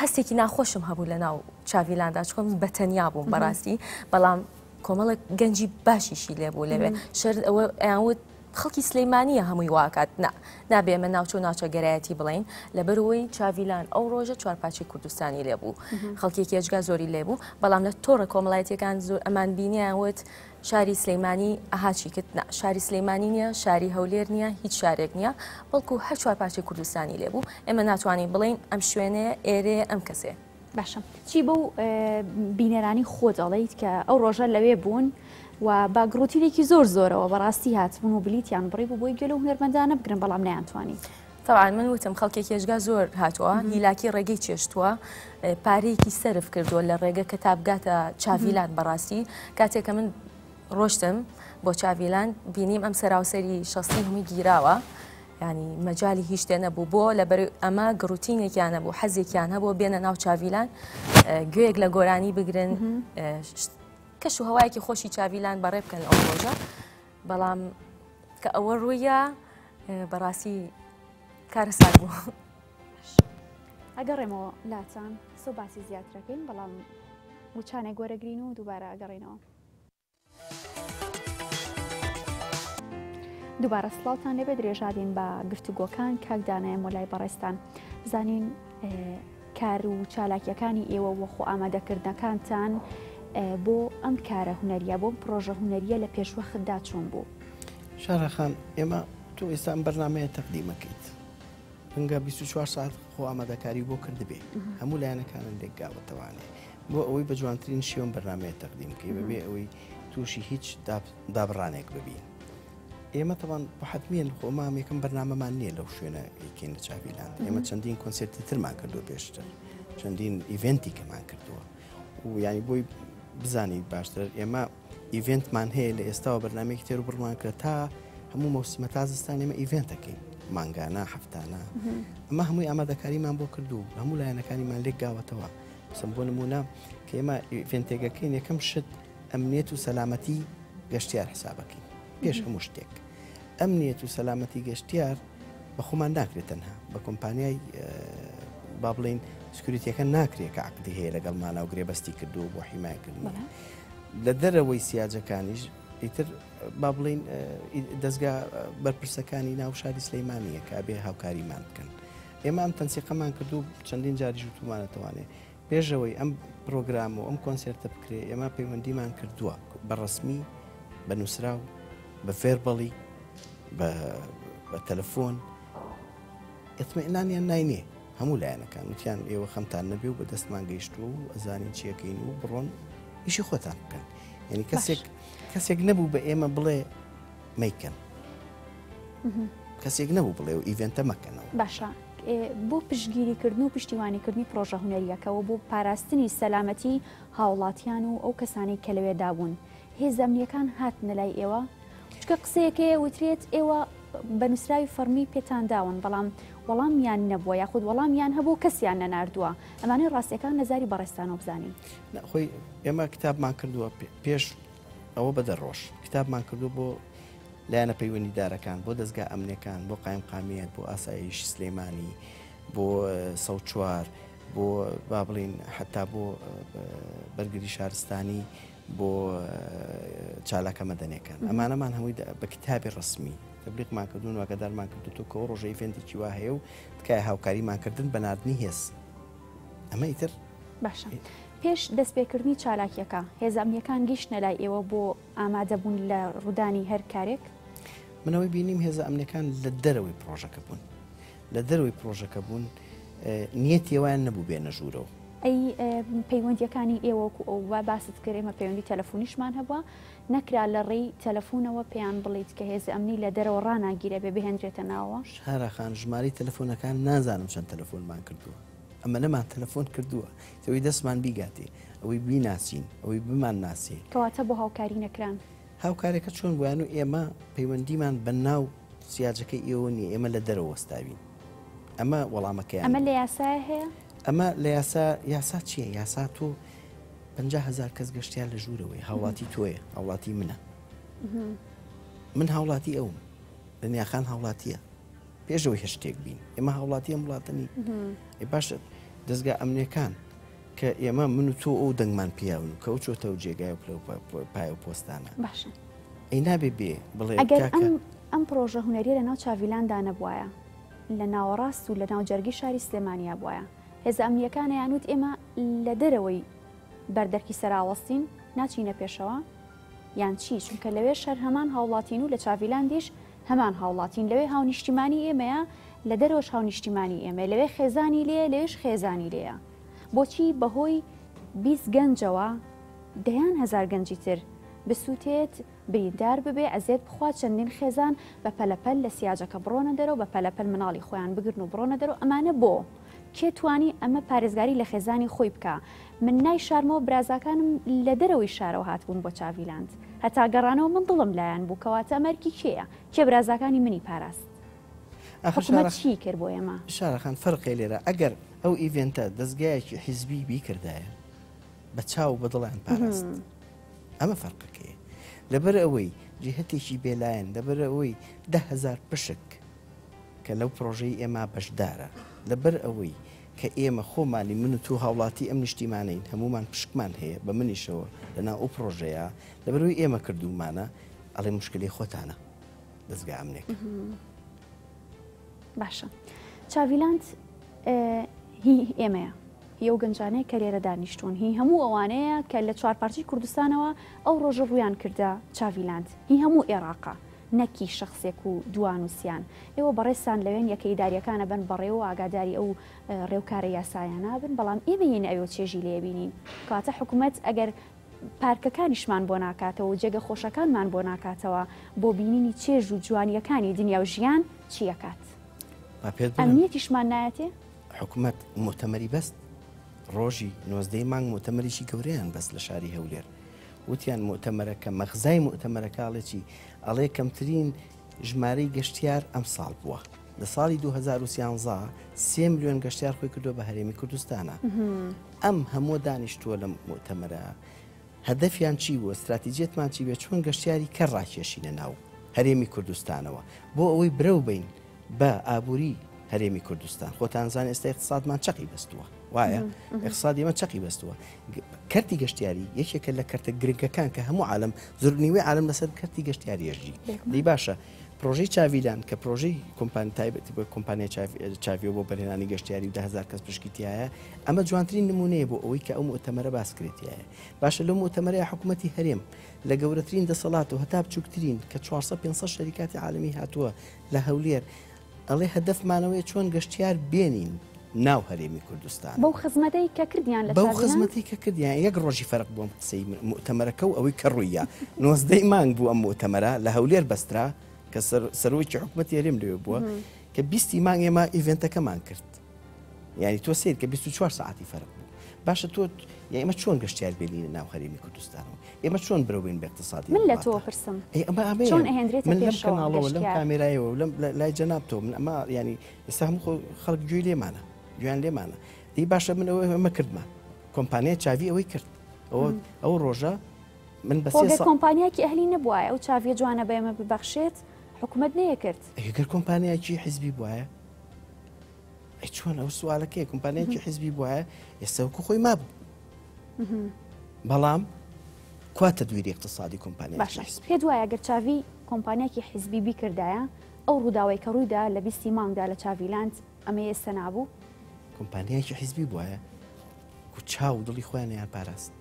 Speaker 5: هەستێکی ناخۆشم هەبوو لە ناو چاڤیلاندا چکۆم بە تەنیا بووم بەڕاستی بەڵام کۆمەڵێک گەنجی باشیشی لێ بوو لەوێ شەرت ئەوە ئەیان وت خەڵکی سلەیمانیە هەمووی واکات نا نابێ ئێمە ناوچە و ناوچەگەرایەتی بڵین لەبەرەوەی چاڤیلان ئەو ڕۆژە چوارپارچەی کوردستانی لێ بوو خەڵکێکی ئێجگار زۆری لێ بوو بەڵام لە تۆڕە کۆمەڵایەتیەکان زۆر ئەمان بینیان وت شاری سلەیمانی ئەها چی کرد نا شاری سلەیمانی نییە شاری هەولێر نییە هیچ شارێک نییە بەڵکو هەر چوارپارچەی کوردستانی لێ بوو ئێمە ناتوانین بڵین ئەم شوێنەیە ئێرەیە ئەم کەسێ
Speaker 1: باشە چی بەو بینەرانی خۆت ئەڵێیت کە ئەو ڕۆژە لەوێ بوون و بە گڕوتینێکی زۆر زۆرەوە بەڕاستی هاتبوون و بلیتیان بڕی بوو بۆی گوێ لەو هونەرمەندانە بگرن بەڵام نەیانتوانی.
Speaker 5: تەبعەن من وتم خەڵکێکی ئێجگار زۆر هاتووە هیلاکی ڕێگەی چێشتووە پارەیەکی سەرف کردووە لە ڕێگە کە تا بگاتە چاڤیلان بەڕاستی کاتێک کە من ڕۆشتم بۆ چاڤیلان بینیم ئەم سەراوسەری شەستی هەمووی گیراوە یانی مەجالی هیچ شتێ نەبوو بۆ لەبەر ئەمە گڕوتینێکیان نەبوو حەزێکیان هەبوو بێنە ناو چاڤیلان گوێیەک لە گۆرانی بگرن کەش و هەوایەکی خۆشی چاڤیلان بەڕێ بکەن ئەو ڕۆژە بەڵام کە ئەوە ڕوویە بەڕاستی کارەسات بوو.
Speaker 1: ئەگەڕێمەوە لاتان سۆ باسی زیاترەکەین بەڵام وچانێک وەرەگرین و دووبارە ئەگەڕێنەوە. دووبارە سڵاوتان لێبێ درێژادین بە گفتوگۆکان کاک دانایە مۆلای بەڕێزتان بزانین کار و چالاکیەکانی ئێوە وە خۆ ئامادەکردنەکانتان بۆ ئەم کارە هونەریە بۆم پرۆژە هونەریە لە پێشوەختدا چۆن بوو؟
Speaker 2: شارەخان ئێمە تۆ ئێستا ئەم بەرنامەیە تەقدیمەکەیت ڕەنگە 24 ساعت خۆ ئامادەکاری بۆ کردبێ هەموو لایەنەکانن لێکگاوەتەوانێ بۆ ئەوەی بە جوانترین شێوەم بەرنمەیە تەقدیم بکەی بەبێ ئەوەی تووشی هیچ دابڕانێک ببین. ئێمە تەوان حتمیان خۆمان یەکەم بەرنامەمان نییە لەو شوێنە یکین لە چاویلاند ئێمە چەندین کۆنسێرتی ترمان کردو پێشتر چەندین event ی کەمان کردووە و ینی بۆی بزانیت باشتر ئێمە event مان هەیە لە ئێستاوە بەرنمەیەکی تێر و بڕمان کرد تا هەموو مەوسمە تا زستان ئێمە event ەکەین مانگانە هەفتانە ئەمە هەمووی ئامادەکاریمان بۆ کردو هەموو لایەنەکانیمان لێک گاوەتەوە سم بۆ نمونە کە ئێمە event ێکەکەین یەکەم شت ئەمنیەت و سەلامەتی گەشتیار حسابەکەین پێش هەموو شتێک ئەمنیەت و سەلامەتی گەشتیار بە خۆمان ناکرێت تەنها بە کۆمپانیای با بڵین security ەکە ناکرێت کە عقدی هەیە لەگەڵمانە و گرێبەستی کردو بۆ حیمایەکردن لە دەرەوەی سیاجەکانیش ئیتر با بڵین دەستگا بەرپرسەکانی ناو شاری سلەیمانیە کە بێ هاوکاریمان بکەن ئێمە ئەم تەنسیقەمان کردو چەندین جاریش وتومانەتوانێ پێشەوەی ئەم پرۆگرام و ئەم کۆنسێرتە بکرێ ئێمە پەیوەندیمان کردووە بە ڕسمی بە نووسراو بە فێربەڵی بە تەلەفۆن ئیتمئنانیان ناینێ هەموو لایەنەکان وتیان ئێوە خەمتان نەبێ و بە دەستمان گەیشتووە و ئەزانین چیەکەین و بڕۆن ئیشی خۆتان بکەن یعنی کەسێک کەسێک نەبوو بە ئێمە بڵێ مەیکەن کەسێک نەبوو بڵێ و event ە مەکەنەوە.
Speaker 1: باشە بۆ پشتگیریکردن و پشتیوانیکردنی پڕۆژە هونەرییەکەوە بۆ پاراستنی سەلامەتی هاوڵاتیان و ئەو کەسانەی کە لەوێدا بوون هێزە ئەمنییەکان هاتنە لای ئێوە؟ چونکە قسەیەک هەیە وترێت ئێوە بە نووسراوی فەڕمی پێتان داون بەڵام وەڵامیان نەبووە یاخود وەڵامیان هەبوو کەسیان نەناردووە ئەمانەی ڕاستیەکان لە زاری بەڕێزتانەوە بزانین.
Speaker 2: خۆی ئێمە کتابمان کردووە پێش ئەوە بە دەڕۆژ کتابمان کردووە بۆ لایەنە پەیوەندیدارەکان بۆ دەزگا ئەمنیەکان بۆ قایمقامیەت بۆ ئاسایش سلێمانی بۆ 104 بۆ با بڵین حتا بۆ بەرگری شارستانی بۆ چالاکە مەدەنیەکان ئەمانەمان هەمووی بە کتابی ڕسمی تەبلیغمان کردوون و ئاگادارمان کردو تۆ کە ڕۆژە event ێکی وا هەیە و تکایە هاوکاریمان کردن بە ناردنی هێز ئەمە ئیتر
Speaker 1: باشە پێش دەستپێکردنی چالاکیەکە هێزە ئەمنیەکان گەیشتنە لای ئێوە بۆ ئامادەبوون لە ڕوودانی هەر کارێک؟
Speaker 2: منەوەی بینیم هێزە ئەمنیەکان لە دەرەوەی پرۆژەکە بوون لە دەرەوەی پرۆژەکە بوون نیەتی ئەویان نەبوو بێنە ژوورەوە.
Speaker 1: ئەی پەیوەندیەکانی ئێوە وەکو ئەو وا باست کرد ئێمە پەیوەندی تەلەفونیشمان هەبووە نەکرا لە ڕێی تەلەفونەوە پێیان بڵیت کە هێزە ئەمنی لە دەرەوە ڕاناگیرێ بێ بهێندرێتە ناوەوە؟
Speaker 2: شارا خان ژمارەی تەلەفۆنەکان نازانم چەند تەلەفۆنمان کردووە ئەمەنەمان تەلەفۆن کردووە ئەوەی دەستمان بیگاتێ ئەوەی بیناسین ئەوەی بمان ناسێ.
Speaker 1: کەواتە بۆ هاوکاری نەکران؟
Speaker 2: هاوکارەکە چۆن بوو یان و ئێمە پەیوەندیمان بە ناو سیاجەکەی ئێوە نییە ئێمە لە دەرەوە وەستاوین ئەمە وەڵامەکەیان
Speaker 1: ئەمە لە یاسایە هەیە؟
Speaker 2: ئەمە لە یاسا یاسا چییە یاسا تۆ 50 هزار کەس گەشتیار لە ژوورەوەی هاوڵاتی تۆیە هاوڵاتی منە من هاوڵاتی ئەوم دنیاخان هاوڵاتیە پێشەوەی هەر شتێک بین ئێمە هاوڵاتی ئەم وڵاتە نین باشە دەستگا ئەمنیەکان کە ئێمە من و تۆ ئەو دەنگمان پیاون و کە ئەو چۆتەوە جێگای و پلە و پایە و پۆستانە
Speaker 1: باشە
Speaker 2: ئەی نابێ بێ بڵێ
Speaker 1: ئەگەر ئەم ئەم پرۆژە هونەریە لە ناو چاڤیلاندا نەبوایە لە ناوەڕاست و لە ناو جەرگی شاری سلێمانیا بوایە هێزە ئەمنیەکان ئەیانوت ئێمە لە دەرەوەی بەردەرکی سەراوەستین ناچینە پێشەوە یان چی چونکە لەوێش هەر هەمان هاوڵاتین و لە چاڤیلاندیش هەمان هاوڵاتین لەوێ هاونیشتیمانی ئێمەیە لە دەرەوەش هاونیشتیمانی ئێمەیە لەوێ خێزانی لێیە لەوێش خێزانی لێیە بۆچی بەهۆی 20 گەنجەوە دەیان هەزار گەنجی تر بسووتێت بریندار ببێ ئەزێت بخوا چەندین خێزان بە پەلەپەل لە سیاجەکە بڕۆنە دەرەوە بە پەلەپەل مناڵی خۆیان بگرن و بڕۆنە دەرەوە ئەمانە بۆ؟ کێ توانی ئەمە پارێزگاری لە خێزانی خۆی بکا من نایشارمەوە برازاکانم لە دەرەوەی شارەوە هاتبوون بۆ چاڤیلاند هەتا گەڕانەوە من دڵم لایان بوو کەواتە ئەمە ئەرکی کێیە کێ برازاکانی منی پاراست
Speaker 2: ئاخر
Speaker 1: حکومەت
Speaker 2: شارە
Speaker 1: چی کرد بۆ ئێمە؟
Speaker 2: شارە خان فەرقێ لێرە ئەگەر ئەو event ە دەزگایەکی حیزبی بیکردایە بە چاو بە دڵیان پاراست ئەمە فەرقەکەیە لەبەر ئەوەی جیهەتێکی بێلایەن لەبەر ئەوەی 10هزار پشک کە لەو پرۆژەی ئێمە بەشدارە لەبەر ئەوەی کە ئێمە خۆمانی من و تو هاوڵاتی ئەم نیشتیمانەین هەمومان پشکمان هەیە بە منیشەوە لەناو ئەو پرۆژەیە لەبەرەوەی ئێمە کردومانە ئەڵێ مشکلی خۆتانە دەزگا ئەمنێک.
Speaker 1: باشە چاڤیلاند هی ئێمەیە هی ئەو گەنجانەیە کە لێرە دانیشتوون هی هەموو ئەوانەیە کە لە چوار پارچەی کوردستانەوە ئەو ڕۆژە ڕوویان کردە چاڤیلاند هی هەموو ئێراقە. نەکی شەخسێک و دوان و سیان. ئێوە بەڕێزتان لەوێن یەکە ئیداریەکان ئەبەن بەڕێوە و ئاگاداری ئەو ڕێوکارە یاسایانە بن، بەڵام ئێمە یەین ئەوێ و چێژی لێ بینین. کەواتە حکومەت ئەگەر پارکەکانیشمان بۆ ناکاتەوە و جێگە خۆشەکانمان بۆ ناکاتەوە بۆ بینینی چێژ و جوانیەکانی دنیا و ژیان چی ئەکات؟
Speaker 2: با پێت بڵێم.
Speaker 1: ئەمنیەتیشمان نایەتێ؟
Speaker 2: حکومەت موتەمەری بەست، ڕۆژی نۆزدەی مانگ موتەمەریی گەورەیان بەست لە شاری هەولێر. وتیان موئتەمەرەکە مەغزای موئتەمەرەکە ئەڵێ چی؟ ئەڵێ کەمترین ژمارەی گەشتیار ئەمساڵ بووە. لە ساڵی 2013 سێ ملیۆن گەشتیار خۆی کردووە بە هەرێمی کوردستانە. ئەم هەموو دانیشتووە لەم موئتەمەرە هەدەفیان چی بووە؟ ستراتیجیەتمان چی بێ؟ چۆن گەشتیاری کەر ڕاکێشینە ناو هەرێمی کوردستانەوە بۆ ئەوەی برەو بین بە ئابووری هەرێمی کوردستان. خۆتان زان ئێستا اقتصادمان چەقی بەستووە. وایە اقتصادی ئێمە چەقی بەستووە. کەرتی گەشتیاری یەکێکە لە کەرتە گرنگەکان کە هەموو عالم زۆر نیوەی عالم لەسەر کەرتی گەشتیاری ئەژی. دی باشە پرۆژەی چاڤیلان کە پرۆژەی کۆمپانی تایبەتی بە کۆمپانیای چاڤیۆ بۆ بەرهێنانی گەشتیاری و 10000 کەس پشکی تایە ئەمە جوانترین نمونەیە بۆ ئەوەی کە ئەو مؤتەمەرە باس کرێتیایە باشە لەو مؤتەمەرەیە حکوومەتی هەرێم لە گەورەترین دەسەڵات و هەتا بچووکترین کە 400 500 شەریکاتی عالمی هاتووە لە هەولێر ئەڵێ هەدەفمانەوەیە چۆن گەشتیار بێنین ناو هەرێمی کوردستان.
Speaker 1: بەو خزمەتەی کە کردیان لە
Speaker 2: بەو خزمەتەی کە کردیان یەک ڕۆژی فەرق بوو ئەم قسەی موئتەمەرەکە و ئەوەی کە ڕووییا نۆزدەی مانگ بوو ئەم موئتەمەرە لە هەولێر بەسترا کە سەرۆکی حکومەتی هەرێم لەوێ بووە کە بیستی مانگ ئێمە ئیڤێنتەکەمان کرد یعنی تۆ سیر کە 24 ساعتی فەرق بوو باشە تۆ ئێمە چۆن گەشتیار بێنینە ناو هەرێمی کوردستانەوە ئێمە چۆن برەوین بە اقتصادی
Speaker 1: من لە تۆ پرسم
Speaker 2: ئەمە ئەمە
Speaker 1: چۆن ئەهێنرێتە
Speaker 2: من لەم
Speaker 1: پێشەوە
Speaker 2: کەناڵەوە لەم
Speaker 1: گەشتیار؟
Speaker 2: کامێرایەوە و لەم لای جەنابتەوە من ئەمە ینی ئێستا هەموو خۆ خەڵک گوێی لێمانە گوێیان لێمانە دی باشە من ئەوە ئەمە کردمان کۆمپانیای چاوی ئەوەی کرد ئەوە ئەو ڕۆژە من بە
Speaker 1: خۆ گەر کۆمپانیایەکی ئەهلی نەبوایە ئەو چاویە جوانە بە ئێمە ببەخشێت حکومەت نەیەکرد.
Speaker 2: ئەگەر کۆمپانیایەکی حیزبی بوایە ئەی چۆن ئەو سوالەکەی کۆمپانیایەکی حیزبی بوایە ئێستا وەکو خۆی مابوو بەڵام کوا تەدویری اقتصادی کۆمپانیایەکی
Speaker 1: باشە
Speaker 2: حیزبی؟
Speaker 1: پێت وایە گەر چاڤی کۆمپانیایەکی حیزبی بیکردایە ئەو ڕووداوەی کە ڕوویدا لە بیستی مانگدا لە چاڤیلاند ئەمەی ئێستا نابوو؟
Speaker 2: کۆمپانیایەکی حیزبی بوایە کو چاو و دڵی خۆیانیان پاراست.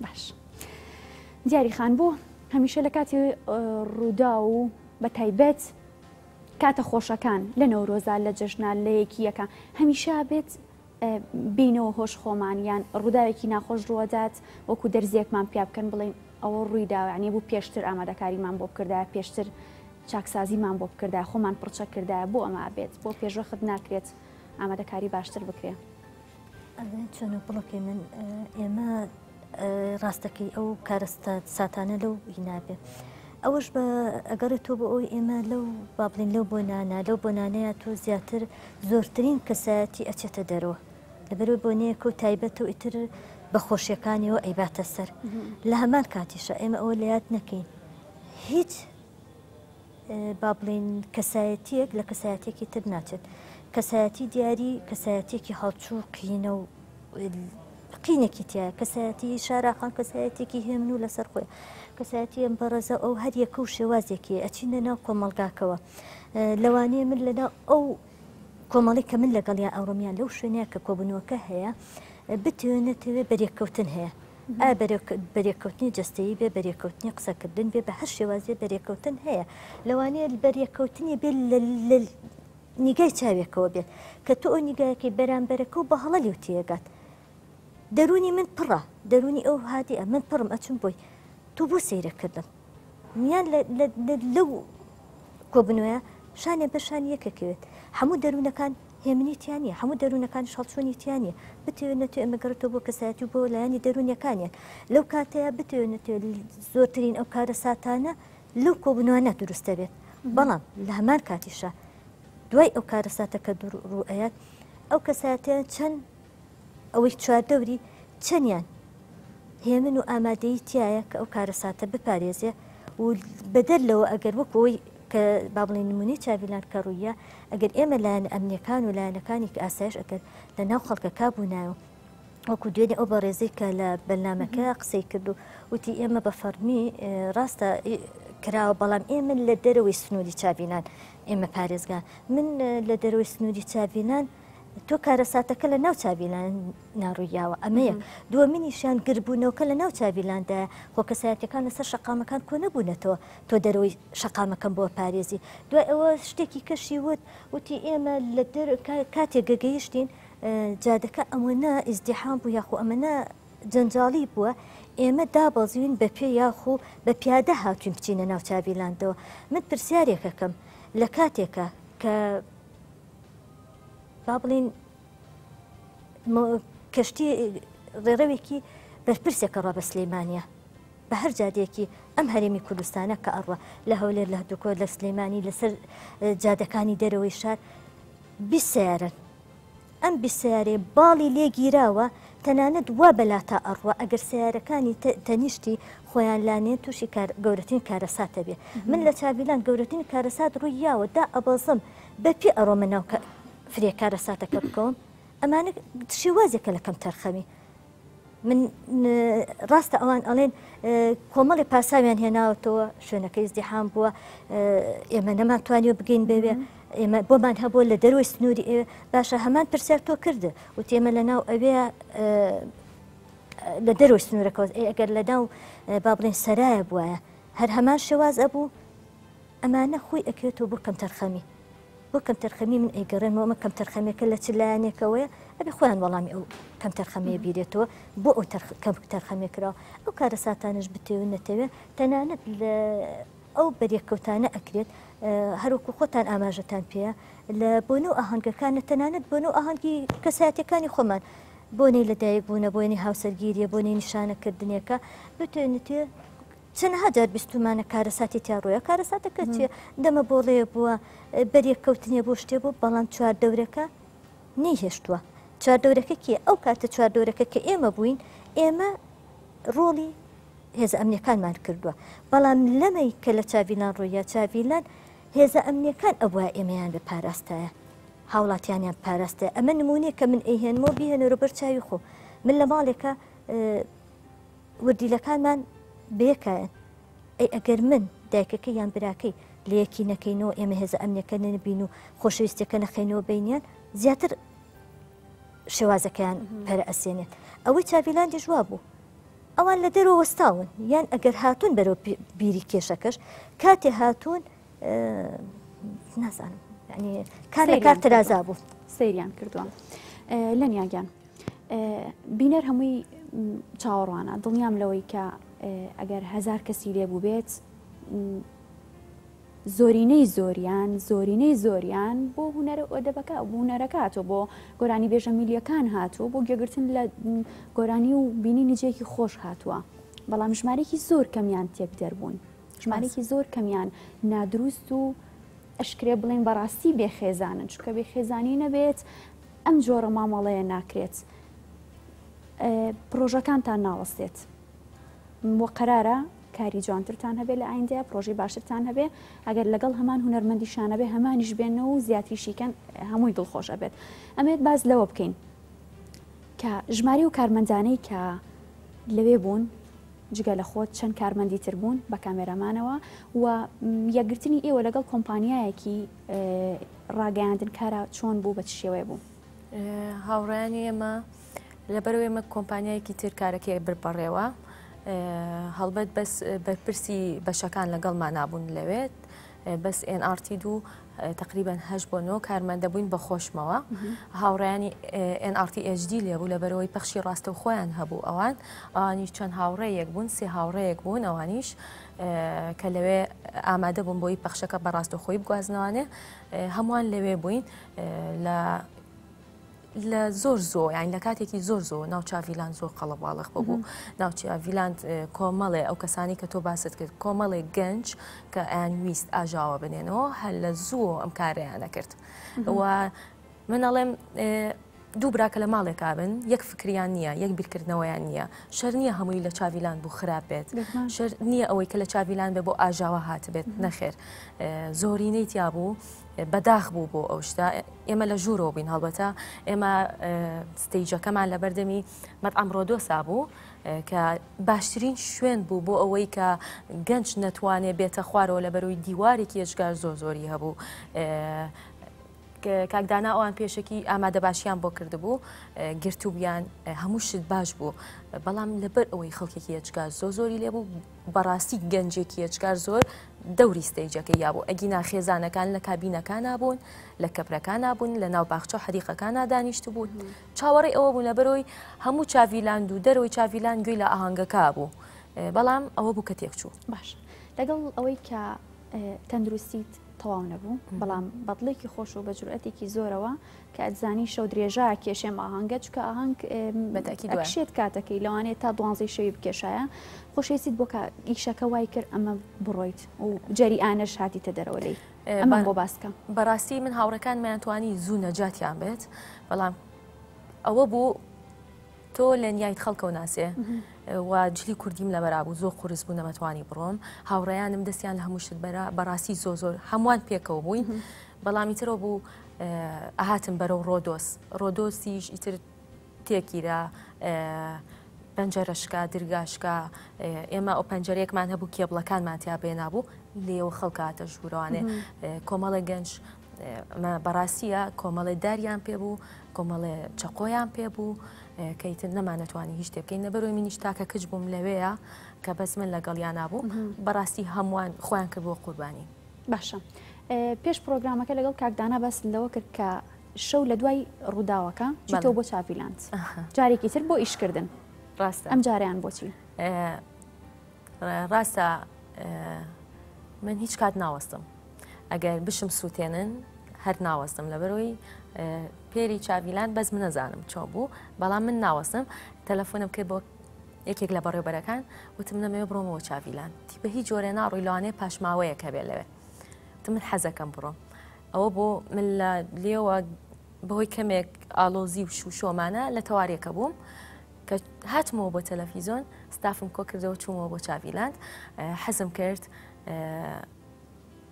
Speaker 1: باش دیاری خان بۆ هەمیشە لە کاتی ڕووداو و بە تایبەت کاتە خۆشەکان لە نەورۆزا لە جەژنا لە یەکیەکە هەمیشە بێت بینەوە هۆش خۆمان یان ڕووداوێکی ناخۆش ڕووەدات وەکو دەرزیەکمان پیا بکەن بڵێن ئەوە ڕوویداوە یعنی بوو پێشتر ئامادەکاریمان بۆ بکردایە پێشتر چاکسازیمان بۆ بکردایە خۆمان پڕچەک کردایە بۆ ئەمە ئەبێت بۆ پێشوەخت ناکرێت ئامادەکاری باشتر بکرێ؟
Speaker 4: ئەزانی چۆنە بڵۆکەی من ئێمە ڕاستەکەی ئەو کارەساتە ساتانە لەو هی نابێ ئەوەش بە ئەگەڕێت تۆ بۆ ئەوی ئێمە لەو با بڵین لەو بۆنانە لەو بۆنانەیە تۆ زیاتر زۆرترین کەسایەتی ئەچێتە دەرەوە لەبەرەوەی بۆنەیەکە و تایبەتە و ئیتر بە خۆشیەکانیەوە ئەیباتە سەر لە هەمان کاتیشە ئێمە ئەوە لە یاد نەکەین هیچ با بڵێین کەسایەتیەک لە کەسایەتێکی تر ناچێت کەسایەتی دیاری کەسایەتێکی هەڵچوو قینە و قینێکی تایە کەسایەتی شاراخان کەسایەتێکی هێمن و لەسەر خۆی کەسایەتی ئەم بەڕێزە ئەو هەر یەکە و شێوازێکی ئەچینە ناو کۆمەڵگاکەوە لەوانەیە من لەناو ئەو کۆمەڵی کە من لەگەڵیان ئەوڕۆمیان لەو شوێنەیە کە کۆبوونەوەکە هەیە بتەوێ نەتەوێ بەرێککەوتن هەیە ئایا بەرێککەوتنی جەستەیی بێ، بەرێککەوتنی قسەکردن بێ، بە هەر شێوازێ بەرێککەوتن هەیە. لەوانەیە بەرێککەوتنی بێ لە نیگای چاوێکەوە بێت کە تۆ ئەو نیگایەکەی بەرامبەرەکە و بە هەڵە لێو تێگات. دەروونی من پڕە، دەروونی ئەو هادیە، من پڕم ئەچم بۆی. تۆ بۆ سەیرەکردم؟ یان لەو کۆبنەوەیە شانێ بە شانی یەکەکەوێت. هەموو دەروونەکان هێمنی تیا نیە، هەموو دەروونەکانیش هەڵچوونی تیا نیە، بتەوێ نەتەوێ ئەمە گەڕێتەوە بۆ کەسایەتی و بۆ لایەنی دەروونیەکانیان، لەو کاتەیا بتەوێ نەتەوێ زۆرترین ئەو کارەساتانە لەو کۆبوونەوانە دروست دەبێت، بەڵام لە هەمان کاتیشا دوای ئەو کارەساتە کە ڕوو ئەیات ئەو کەسایەتیان چەند ئەوەی چواردەوری چەندیان هێمن و ئامادەیی تیایە کە ئەو کارەساتە بپارێزێ و بەدەر لەوە ئەگەر وەکو ئەوەی کە با بڵێین نمونەی چاڤیلاند کە ڕوویە ئەگەر ئێمە لایەنە ئەمنیەکان و لایەنەکانی کە ئاسایش ئەگەر لە ناو خەڵکەکە بوونایە و وەکو دوێنێ ئەو بەڕێزەی کە لە بەرنامەکە قسەی کرد و وتی ئێمە بە فەڕمی ڕاستە کراوە بەڵام ئێمە لە دەرەوەی سنووری چاڤیلان ئێمە پارێزگا من لە دەرەوەی سنووری چاڤیلان. تۆ کارەساتەکە لە ناو چاڤیلاند ناڕوویاوە ئەمە یەک دووەمینیشیان گربوونەوەکە لە ناو چاڤیلاندایە خۆ کەسایەتیەکان لەسەر شەقامەکان کۆ نەبوونەتەوە تۆ دەرەوەی شەقامەکەم بۆ پارێزی دوای ئەوە شتێکی کەشی وت وتی ئێمە لە دەر کاتێک گەگەیشتین جادەکە ئەوەنە ئیزدیحام بوو یاخۆ ئەمەنە جەنجاڵی بووە ئێمە دابەزیوین بە پێ یاخو بە پیادە هاتوین بچینە ناو چاڤیلاندەوە من پرسیارێکەکەم لە کاتێکە کە با بڵین کەشتی ڕێڕەوێکی بەرپرسێکە ڕا بە سلەیمانە بە هەر جادەیەکی ئەم هەرێمی کوردستانە کە ئەڕوا لە هەولێر لە هەدوکۆ لە سلەیمانی لەسەر جادەکانی دەرەوەی شار 20 سیارن ئەم 20 سیارەیە باڵی لێ گیراوە تەنانەت وا بەلاتا ئەڕوا ئەگەر سیارەکانی تەنیشتی خۆیان لانێن تووشی گەورەترین کارەساتە بێ من لە چاویلان گەورەترین کارەسات ڕووی یاوە دا ئەبەزم بە پێ ئەڕۆمە ناو فرێ کارەساتەکە بکەوم ئەمانە شێوازێکە لە کەم تەرخەمی من ڕاستە ئەوان ئەڵێن کۆمەڵی پاساویان هێناوەتەوە شوێنەکە ئیزدیحام بووە ئێمە نەمانتوانیوە بگەین بەوێ ئێمە بۆمان هەبووە لە دەروی سنووری ئێ باشە هەمان پرسیار تۆ کرد وتی ئێمە لە ناو ئەوێ لە دەروی سنوورەکە ئەگەر لە ناو با بڵێن سەرایە بواە هەر هەمان شێواز ئەبوو ئەمانە خۆی ئەکرێتەوە بۆ کەمتەرخەمی. بۆ کەمتەرخەمی من ئەیگەڕێنمەوە ئەمە کەمتەرخەمیەکە لە چ لایەنێکەوەیە ئەبێ خۆیان وەڵامی ئەو کەمتەرخەمیە بیرێتەوە بۆ ئەو کەمتەرخەمیە کراوە ئەو کارەساتانەش بتەوێ نەتەوێ تەنانەت لە ئەو بەرێککەوتانە ئەکرێت هەروەکو خۆتان ئاماژەتان پێیە لە بۆنە و ئاهەنگەکانە تەنانەت بۆنە و ئاهەنگی کەسایەتەکانی خۆمان بۆنەی لەدایک بوونە بۆنی هاوسەرگیریە بۆنەی نیشانەکردنێکە بتوێ نەتوێ چەنەها جار بیستومانە کارەساتی تیا ڕوویە کارەساتەکە چیە دەمە بۆڵەیە بووە بەریەککەوتنێ بۆ شتێ بوو بەڵام چواردەورەکە نەیهێشتووە چواردەورەکە کێ ئەو کاتە چواردەورەکە کە ئێمە بووین ئێمە ڕۆڵی هێزە ئەمنیەکانمان کردووە بەڵام لەمەی کە لە چاڤیلان ڕوویە چاڤیلان هێزە ئەمنیەکان ئەبوایە ئێمەیان بپاراستایە هاوڵاتیانیان پاراستایە ئەمە نمونەیە کە من ئەیهێنمەوە بیهێنەرە بەر چاوی خۆ من لە ماڵێکە وردیلەکانمان بەیەکایەن ئەی ئەگەر من دایکەکەی یان براکەی لە یەکی نەکەینەوە ئێمە هێزە ئەمنیەکە نەبین و خۆشەویستیەکە نەخەینەوە بینیان زیاتر شێوازەکەیان پەرە ئەسێنێت ئەوەی چاڤیلاندیش وا بوو ئەوان لە دەرەوە وەستاون یان ئەگەر هاتوون بەرەو بیری کێشەکەش کاتێ هاتوون نازانم ینی کار لە کار ترازا بوو
Speaker 1: سەیریان کردووە لەنیاگیان بینەر هەمووی چاوەڕوانە دڵنیام لەوەی کە ئەگەر هەزار کەسی لێ بووبێت زۆرینەی زۆریان زۆرینەی زۆریان بۆ هوەرە ئۆدەبەکە بۆ هوەرەکە هاتووە بۆ گۆرانی بێژە میلیەکان هاتووە بۆ گوێگرتن لە گۆرانی و بینینی جێکی خۆش هاتووە بەڵام ژمارێکی زۆر کەمیان تێک دەربوون ژمارێکی زۆر کەمیان نادروست و ئەشکرێ بڵێن بەڕاستی بێخێزانن چونکە بێخێزانی نەبێت ئەم جۆرە مامەڵەیە ناکرێت پرۆژەکانتان ناوەستێت وە قەرارە کاری جوانترتان هەبێ لە ئایندەیە پرۆژەی باشترتان هەبێ ئەگەر لەگەڵ هەمان هونەرمەندیشانە بێ هەمانیش بێنەوە و زیاتریشیکەن هەمووی دڵخۆش ئەبێت ئەمێت باز لەوە بکەین کە ژماری و کارمەندانەی کە لەوێ بوون جگە لە خۆت چەند کارمەندی تر بوون بە کامێرامانەوە و یەکگرتنی ئێوە لەگەڵ کۆمپانیایەکی ڕاگەیاندن کارا چۆن بوو بە چ شێوەیە بوو؟
Speaker 5: هاوڕێیانی ئێمە لەبەرەوە ئێمە کۆمپانیایەکی تر کارەکەی برد بەڕێوە هەڵبەت بەس بەرپرسی بەشەکان لەگەڵمان نابوون لەوێت بەس NRT دوو تقریبان هەش بۆ نۆ کارمەندە بووین بە خۆشمەوە هاوڕیانی NRT HD لێبوو لە بەرەوەی پەخشی ڕاستە خۆیان هەبوو ئەوان ئەوانیش چەند هاوڕێیەک بوون سێ هاوڕێیەک بوون ئەوانیش کە لەوێ ئامادە بوون بۆی پەخشەکە بە ڕاستەوخۆی بگوازنەوانێ هەمووان لەوێ بووین لە لە زۆر زۆ یان لە کاتێکی زۆر زۆ ناو چاڤیلان زۆر قەڵەباڵغ ببوو ناوچە ڤیلاند کۆمەڵێ ئەو کەسانی کە تۆ باست کرد کۆمەڵێک گەنج کە ئەیان ویست ئاژاوە بنێنەوە هەر لە زوو ئەم کارەیانە کرد و من ئەڵێم دوو براکە لە ماڵێکا بن یەک فکریان نییە یەک بیرکردنەوەیان نییە شەر نییە هەمووی لە چاویلان بوو خراپ بێت شەر نییە ئەوەی کە لە چاویلان بێ بۆ ئاژاوە هاتبێت نەخێر زۆرینەی تیا بوو بەداخ بوو بۆ ئەو شتە ئێمە لە ژوورەوە بووین هەڵبەتە ئێمە ستەیجەکەمان لە بەردەمی مەتعەم ڕۆدۆسا بوو کە باشترین شوێن بوو بۆ ئەوەی کە گەنج نەتوانێ بێتە خوارەوە لە بەرەوەی دیوارێکی ئێجگار زۆر زۆری هەبوو. کاک دانا ئەوان پێشەکی ئامادەباشیان بۆ کردبوو گرتووبیان هەموو شت باش بوو بەڵام لەبەر ئەوەی خەڵکێکی ئێجگار زۆر زۆری لێ بوو بەڕاستی گەنجێکی ئێجگار زۆر دەوری stage ەکەی یابوو ئەگینا خێزانەکان لە کابینەکانا بوون لە کەپرەکانا بوون لە ناو باخچە و حەدیقەکانا دانیشتبوون چاوەڕێی ئەوە بوون لەبەرەوەی هەموو چاڤیلاند و دەرەوەی چاڤیلاند گوێی لە ئاهەنگەکە بوو بەڵام ئەوە بوو کە تێکچوو.
Speaker 1: باش لەگەڵ ئەوەی کە تەندروستیت تەواو نەبوو بەڵام بەدڵێکی خۆش و بە جورئەتێکی زۆرەوە کە ئەتزانی شەو درێژە کێشێم ئاهەنگە چکە ئاهەنگ بەتەکیشێت کاتەکەی لەوانەیە تا دوانزەی شەوی بکێشایە خۆشەویستیت بۆ کە ئیشەکە وای کرد ئەمە بڕۆیت و جەری ئانەش هاتیتە دەرەوە لێی ئەمە بۆ باسکە.
Speaker 5: بەڕاستی من هاوڕێکانمیان توانی زوو نەجاتیان بێت بەڵام ئەوە بوو تۆ لە نیایت خەڵکەوە ناسێ و جلی کوردیم لەبەرا بوو زۆر قورس بوو نەمەتوانی بڕۆم هاوڕێیانم دەستیان لە هەموو شت بەرا بەڕاستی زۆر زۆر هەمووان پێکەوە بووین بەڵام ئیترەوە بوو ئەهاتم بەرەو ڕۆدۆس ڕۆدۆسیش ئیتر تێکیرا پەنجەرە شکا درگا شکا ئێمە ئەو پەنجەرێکمان هەبوو کێبڵەکانمان تیا بێنابوو لێوە خەڵکاتە ژوورەوانێ کۆمەڵە گەنج ئەمە بەڕاستیە کۆمەڵێ داریان پێ بوو کۆمەڵێ چەقۆیان پێ بوو کە ئیتر نەمانەتوانی هیچ شتێ بکەین لەبەرەوەی منیش تاکە کچ بووم لەوەیە کە بەس من لەگەڵیانا بوو بەڕاستی هەمووان خۆیان کردبووە قوربانی.
Speaker 1: باشە پێش پرۆگرامەکە لەگەڵ کاک دانا باست لەوە کرد کە شەو لە دوای ڕووداوەکە چیتەوە بۆ چاڤیلاند جارێکی تر بۆ ئیشکردن
Speaker 5: ڕاستە
Speaker 1: ئەم جارەیان بۆچی؟
Speaker 5: ڕاستە من هیچ کات ناوەستم ئەگەر بشم سووتێنن هەر ناوەستم لەبەرەوەی پێری چاویلان بەس من نەزانم چۆن بوو بەڵام من ناوەستم تەلەفۆنم کرد بۆ یەکێک لە بەڕێوبەرەکان وتم نەمەوێ بڕۆمەوە چاویلان تی بە هیچ جۆرێ ناڕۆی لەوانەیە پاشماوەیەک هەبێ لەوێ وتم من حەزەکەم بڕۆم ئەوە بۆ من لە لێوە بەهۆی کەمێک ئالۆزی و شوشۆمانە لە تەوارێکە بووم کە هاتمەوە بۆ تەلەفیزۆن ستافم کۆ کردەوە چوومەوە بۆ چاڤیلاند حەزم کرد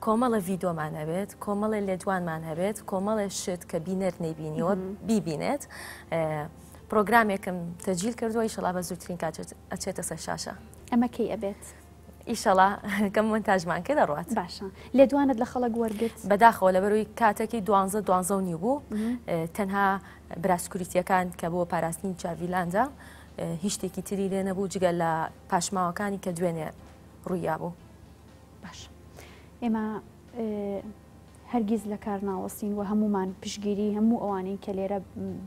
Speaker 5: کۆمەڵە ڤیدۆمان هەبێت کۆمەڵێ لێدوانمان هەبێت کۆمەڵێ شت کە بینەر نەیبینیوە بیبینێت پرۆگرامێکم تەجیل کردووە ئیشەڵا بە زووترین کات ئەچێتە سەر شاشە.
Speaker 1: ئەمە کەی ئەبێت؟
Speaker 5: ئیشەڵا کە مۆنتاژمان کرد ئەڕوات.
Speaker 1: باشە لێدوانت لە خەڵک وەرگرت؟
Speaker 5: بەداخەوە لەبەرەوەی کاتەکەی دوانزە دوانزە و نیو بوو تەنها برا سکوریتیەکان کە بۆ پاراستنی چاڤیلاندە هیچ شتێکی تری لێ نەبوو جگە لە پاشماوەکانی کە دوێنێ ڕوویابوو.
Speaker 1: باش ئێمە هەرگیز لە کار ناوەستین و هەمومان پشگیری هەموو ئەوانەی کە لێرە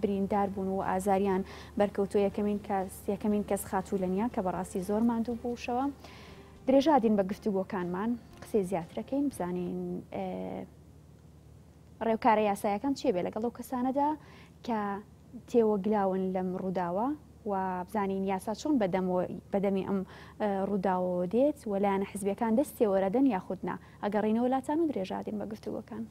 Speaker 1: بریندار بوون و ئازاریان بەرکەوتو یەکەمین کەس یەکەمین کەس خاتوو لەنیا کە بەڕاستی زۆر ماندوو بووشەوە درێژادین بە گفتوگۆکانمان قسەی زیاترەکەین بزانین ڕێوکارە یاسایەکان چیە بێ لەگەڵ ئەو کەسانەدا کە تێوەگلاون لەم ڕووداوە و بزانین یاسا چۆن بەدەمی ئەم ڕووداوەوە دێت و لایەنە حزبیەکان دەست تێوەرەدەن یاخود نا ئەگەڕینەوە لاتان و درێژادین بە گفتوگۆکان.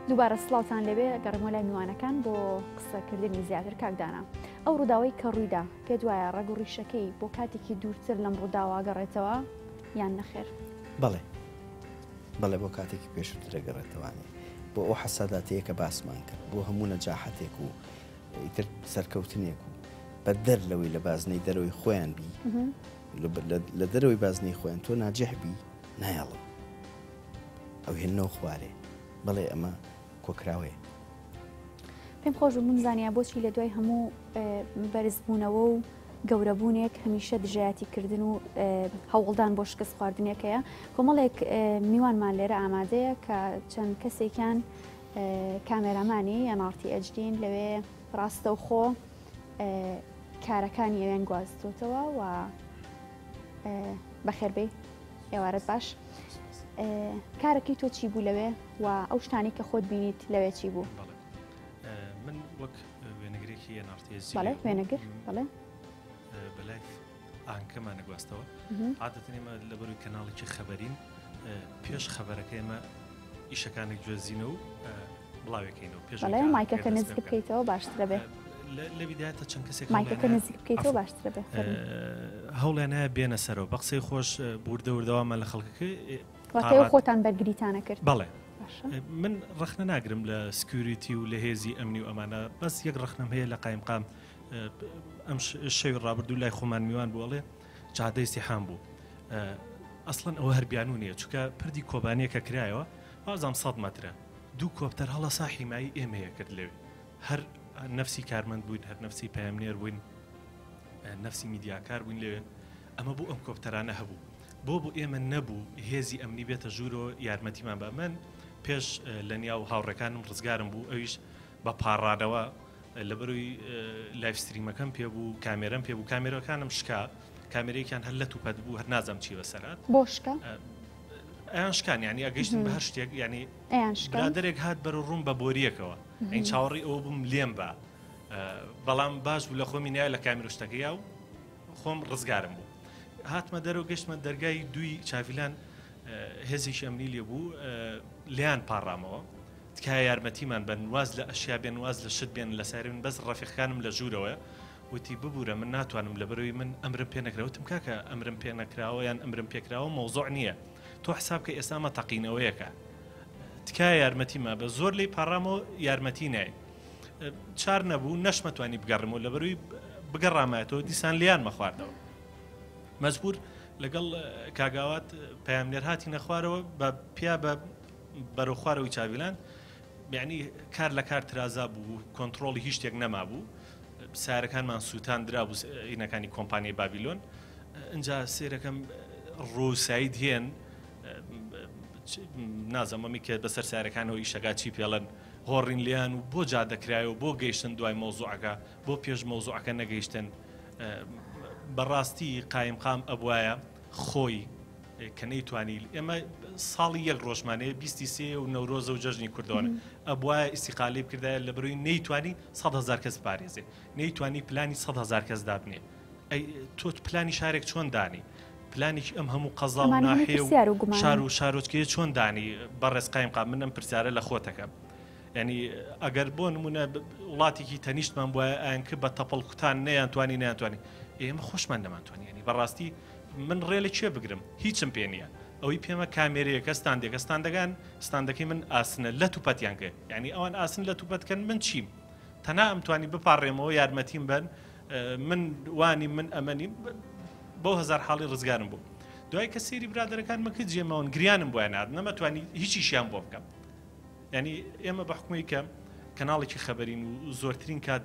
Speaker 1: دووبارە سڵاوتان لێبێ گەڕێمەوە لای میوانەکان بۆ قسەکردنی زیاتر کاک دانا ئەو ڕووداوەی کە ڕوویدا پێت وایە ڕەگ و ڕیشەکەی بۆ کاتێکی دوورتر لەم ڕووداوە گەڕێتەوە یان نەخێر؟
Speaker 2: بەڵێ بەڵێ بۆ کاتێکی پێشووتر دەگەڕێتەوانێ بۆ ئەو حەساداتەیە کە باسمان کرد بۆ هەموو نەجاحەتێک و ئیتر سەرکەوتنێک و بەدەر لەوەی لە بازنەی دەرەوەی خۆیان بی لە دەرەوەی بازنەی خۆیان تۆ ناجح بی نایەڵم ئەو هێننەوە خوارێ بەڵێ ئەمە کۆکراوەیە.
Speaker 1: پێم خۆش بوو بمزانیا بۆچی لە دوای هەموو بەرزبوونەوە و گەورەبوونێک هەمیشە دژایەتی کردن و هەوڵدان بۆ شکست خواردنێک هەیە کۆمەڵێک میوانمان لێرە ئامادەیە کە چەند کەسێکیان کامێرامانی NRT HD ین لەوێ ڕاستەوخۆ کارەکانی ئەوێن گواستۆتەوە و بەخێربێی ئێوارەت باش کارەکەی تۆ چی بوو لەوێ و ئەو شتانی کە خۆت بینیت لەوێ چی بوو؟
Speaker 6: من وەک وێنەگرێکی NRT
Speaker 1: بەڵێ وێنەگر بەڵێ
Speaker 6: بە live ئاهەنگەکەمان گواستەوە عادەتەن ئێمە لەبەروی کەناڵێکی خەبەرین پێش خەبەرەکە ئێمە ئیشەکانێک گوێزینە و بڵاوێکەینەوە پێش
Speaker 1: بەڵێ مایکەکە نزیک بکەیتەوە باشترە بێ
Speaker 6: لە بیدایەتە چەند کەسێک
Speaker 1: مایکەکە نزیک بکەیتەوە باشترە بێ
Speaker 6: هەوڵیان هەیە بێنە سەرەوە بە قسەی خۆش وردە وردەوامە لە خەڵکەکە
Speaker 1: واتە خۆتان بەرگریتانە کرد
Speaker 6: بەڵێ. من ڕەخنە ناگرم لە security و لە هێزی ئەمنی و ئەمانە بەس یەک ڕەخنەم هەیە لە قایمقام ئەم شەوی ڕابردوو لای خۆمان میوان بوو ئەڵێ جادەی سیحان بوو ئەسڵەن ئەوە هەر بیانوو نییە چونکە پردی کۆبانیە کە کرایەوە بازام 100 مەترە دوو کۆپتەر هەڵەسا حیمایی ئێمەیە کرد لەوێ هەر نەفسی کارمەند بووین هەر نەفسی پەیامنێر بووین نەفسی میدیاکار بووین لەوێ ئەمە بۆ ئەم کۆپتەرانە هەبوو بۆ بۆ ئێمە نەبوو هێزی ئەمنی بێتە ژوورەوە یارمەتیمان بە من پێش لە نیاو هاوڕێکانم ڕزگارم بوو ئەویش بە پاڕانەوە لەبەروی live stream ەکەم پێ بوو کامێرەم پێ بوو کامێرەکانم شکا کامێرەیەکیان هەر لەت و پەت بوو هەر نازانم چی بەسەرات
Speaker 1: بۆ شکا
Speaker 6: ئەیان شکان یعنی ئەگەیشتن بە هەر شتێک یعنی برادێک هات بەرە ڕووم بە بۆریەکەوە ئەین چاوەڕی ئەوە بووم لێم بە بەڵام باش بوو لە خۆمی نایە لە کامێرە شتەکەیا و خۆم ڕزگارم بوو هاتمە دەرەوە گەشتمە دەرگای دووی چاڤیلان هێزێکی ئەمنی لێ بوو لیان پاڕامەوە تکایە یارمەتیمان بەن واز لە ئەشیا بێن واز لە شت بێن لە سەیارە بن بەس ڕەفیقەکانم لە ژوورەوەیە وتی ببورە من ناتوانم لەبەرەوەی من ئەمرم پێ نەکراوە وتم کاکە ئەمرم پێ نەکراوە یان ئەمرم پێکراوە مەوزوع نییە تۆ حساب کە ئێستا ئەمە تەقینەوەیەکە تکایە یارمەتیما بە زۆر لی پاڕامەوە یارمەتی نای چار نەبوو نەشمەتوانی بگەڕمەوە لەبەروی بگەڕامایەتەوە دیسان لیان مەخواردەوە مەجبور لەگەڵ کاگاوات پەیامنێر هاتی نەخوارەوە بە پیا بە بەرەو خوارەوەی چاڤیلاند یعنی کار لە کار ترازا بوو کۆنتڕۆڵی هیچ شتێک نەمابوو سارەکانمان سووتان درابوو ئینەکانی کۆمپانیای بابیلۆن ئینجا سێرەکەم ڕووساید هێن نازەمەمی کە بەسەر سارەکانەوە ئیشەکە چی پێڵەن هۆڕین لیان و بۆ جادەکرایەوە بۆ گەیشتن دوای مەوزوعەکە بۆ پێش مەوزوعەکە نەگەیشتن بەڕاستی قایمقام ئەبواە خۆی کە نەیتوانی ئێمە ساڵی یەک ڕۆژمان هەیە بیستی سێ و نەورۆزە و جەژنی کوردەوەە ئەبواە ئیسیقالی بکردایە لە بەروی نەیتوانی 100 هزار کەس پارێزێ نەیتوانی پلانی 100 هزار کەس دابنێ ئەی تۆ پلانی شارێک چۆن دانی پلانێکی ئەم هەموو قەزا و ناحیە و شار و شارۆچکەیە چۆن دانی بەڕێز قایم قام من ئەم پرسیارە لە خۆتەکەم ینی ئەگەر بۆ نمونە وڵاتێکی تەنیشتمان بواە ئەنکە بە تەپڵ کوتان نەیانتوانی نەیانتوانی ئێمە خۆشمان نەمانتوانی ینی بەڕاستی من ڕێ لە کوێ بگرم هیچم پێ نییە ئەوەی پێمە کامێرەیەکە ستاندێکە ستاندەکان ستاندەکەی من ئاسنە لەت و پەتیان کرد یعنی ئەوان ئاسن لەت و پەتکەن من چیم تەنها ئەم توانی بپاڕێمەوە یارمەتیم بن من وانی من ئەمەنی بۆ هەزار حاڵی ڕزگارم بوو دوای کە سەیری برادەرەکان مەکە جێماون گریانم بۆیان هات نەمەتوانی هیچیشیان بۆ بکەم یعنی ئێمە بە حکومی کە کەناڵێکی خەبەرین و زۆرترین کات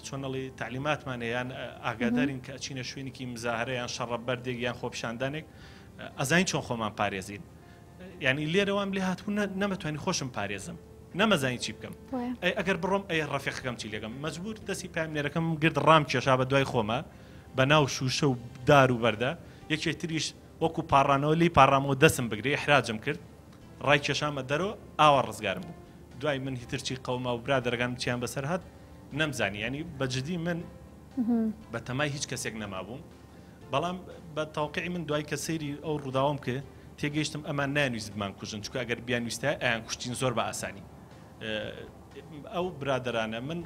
Speaker 6: چۆن ئەڵێی تەعلیماتمان هەیە یان ئاگادارین کە ئەچینە شوێنێکی مزاهرە یان شەڕە بەردێک یان خۆپیشاندانێک ئەزانین چۆن خۆمان پارێزین یعنی لێرەوام لێ هاتبوو نەمەتوانی خۆشم پارێزم نەمەزانی چی بکەم ئەی ئەگەر بڕۆم ئەی ڕەفیقەکەم چی لەگەم مەجبور دەستی پامنێرەکەم گرت ڕام کێشا بە دوای خۆمە بە ناو شوشە و دار و بەردە یەکێ تریش وەکو پاڕانەوە لی پاڕامەوە دەسم بگرێ ئیحراجم کرد ڕای کێشامە دەرەوە ئاوا ڕزگارم بوو دوای من هیتر چی قەوما و برادەرەکانم چیان بەسەر هات نەمزانی ینی بە جدی من بە تەمای هیچ کەسێک نەمابووم بەڵام بە تاوقعی من دوای کە سەیری ئەو ڕووداوم کرد تێگەیشتم ئەمان نانویست بمان کوژن چکە ئەگەر بیانویستە ئەیان کوشتین زۆر بە ئاسانی ئەو برادرانە من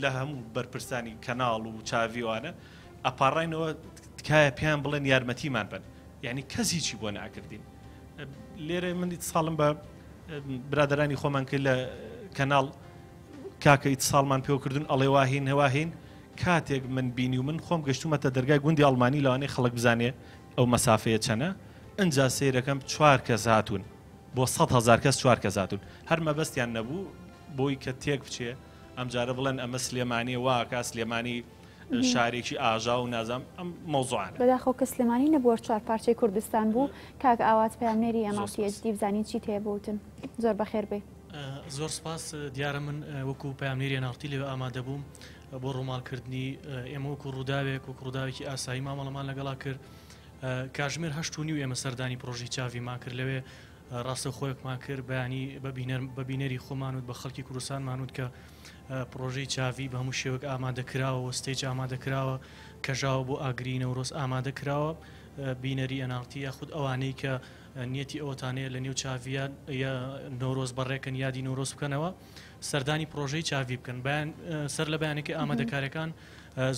Speaker 6: لە هەموو بەرپرسانی کەناڵ و چاڤیوانە ئەپاڕینەوە تکایە پێیان بڵێن یارمەتیمان بن یعنی کەس هیچی بۆ ناکردین لێرە من ئیتساڵم بە برادرانی خۆمان کرد لە کەناڵ کاکە ئیتساڵمان پێوە کردون ئەڵێ واهین هەواهین کاتێک من بینی و من خۆم گەشتومەتە دەرگای گوندی ئەڵمانی لەوانەیە خەڵک بزانێ ئەو مەسافەیە چەنە ئەجا سیرەکەم چوار کەس هاتوون بۆ 100 هزار کەس چوار کەس هاتوون هەر مەبەستیان نەبوو بۆی کە تێک بچێ ئەمجارە بڵێن ئەمە سلێمانی واکە سلێمانی شارێکی ئاژاوە و نازانم ئەم مەوزوعانە.
Speaker 1: بەداخەوە کە سلێمانی نەبوو هەر چوار پارچەی کوردستان بوو. کاک ئاوات پەیامنێری ئێن ئاڕ تی ئێچ دی بزانین چیت هەیە بۆ وتن. زۆر بەخێر بێی.
Speaker 7: زۆر سپاس دیارە من وەکو پەیامنێری ئێن ئاڕ تی لەوێ ئامادە بووم بۆ ڕووماڵکردنی ئێمە وەکو ڕووداوێک وەکو ڕووداوێکی ئاسایی مامەڵەمان لەگەڵا کرد کاژمێر هەشت و نیو ئێمە سەردانی پڕۆژەی چاڤیمان کرد لەوێ ڕاستەوخۆیەکمان کرد بەیانی بە بینەر بە بینەری خۆمان وت بە خەڵکی کوردستانمان وت کە پڕۆژەی چاڤی بە هەموو شێوەک ئامادە کراوە و stage ئامادە کراوە کەژاوە بۆ ئاگری نەورۆز ئامادە کراوە بینەری ئەناڵتی یاخود ئەوانەی کە نیەتی ئەوەتانەیە لە نێو چاڤیە نەورۆز بەڕێکن یادی نەورۆز بکەنەوە سەردانی پڕۆژەی چاڤی بکەن بەیان سەر لە بەیانەکەی ئامادەکارەکان.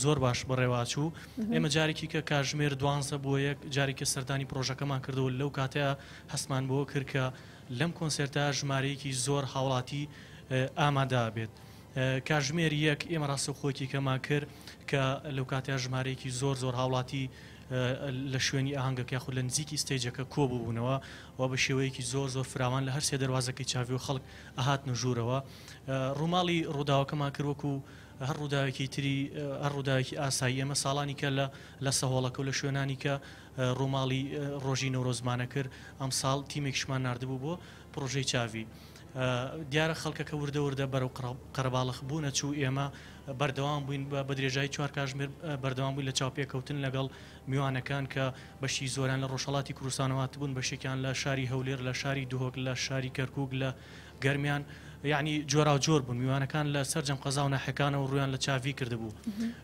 Speaker 7: زۆر باش بەڕێواچوو ئێمە جارێکی کە کاژمێر دوانزە بۆ یەک جارێکی سەردانی پرۆژەکەمان کردەوە لەو کاتەیە هەستمان بۆ کرد کە لەم کۆنسێرتە ژمارەیەکی زۆر هاوڵاتی ئامادە بێت. کاژمێر یەک ئێمە ڕاستەوخۆیەکی کەمان کرد کە لەو کاتەیە ژمارەیەکی زۆر زۆر هاوڵاتی لە شوێنی ئاهەنگەکە یاخود لە نزیکی ستەیجەکە کۆ ببوونەوە و بە شێوەیەکی زۆر زۆر فراوان لە هەر سێ دەروازەکەی چاڤی و خەڵک ئەهاتنە ژوورەوە ڕووماڵی ڕووداوەکەمان کرد وەکو هەر ڕووداوێکی تری هەر ڕووداوێکی ئاسایی ئێمە ساڵانی کە لە لە سەهۆڵەکە و لە شوێنانی کە ڕووماڵی ڕۆژی نەورۆزمانە کرد ئەمساڵ تیمێکیشمان ناردبوو بۆ پڕۆژەی چاڤی دیارە خەڵکەکە وردە وردە بەرەو قەرەباڵخ بوونە چوو ئێمە بەردەوام بووین بە درێژایی چوار کاژمێر بەردەوام بووین لە چاوپێکەوتن لەگەڵ میوانەکان کە بەشی زۆران لە ڕۆژهەڵاتی کوردستانەوە هاتبوون بەشێکیان لە شاری هەولێر لە شاری دهۆک لە شاری کەرکوک لە گەرمیان یعنی جۆراوجۆر بوون میوانەکان لە سەرجەم قەزا و ناحیەکانەوە ڕوویان لە چاڤی کردبوو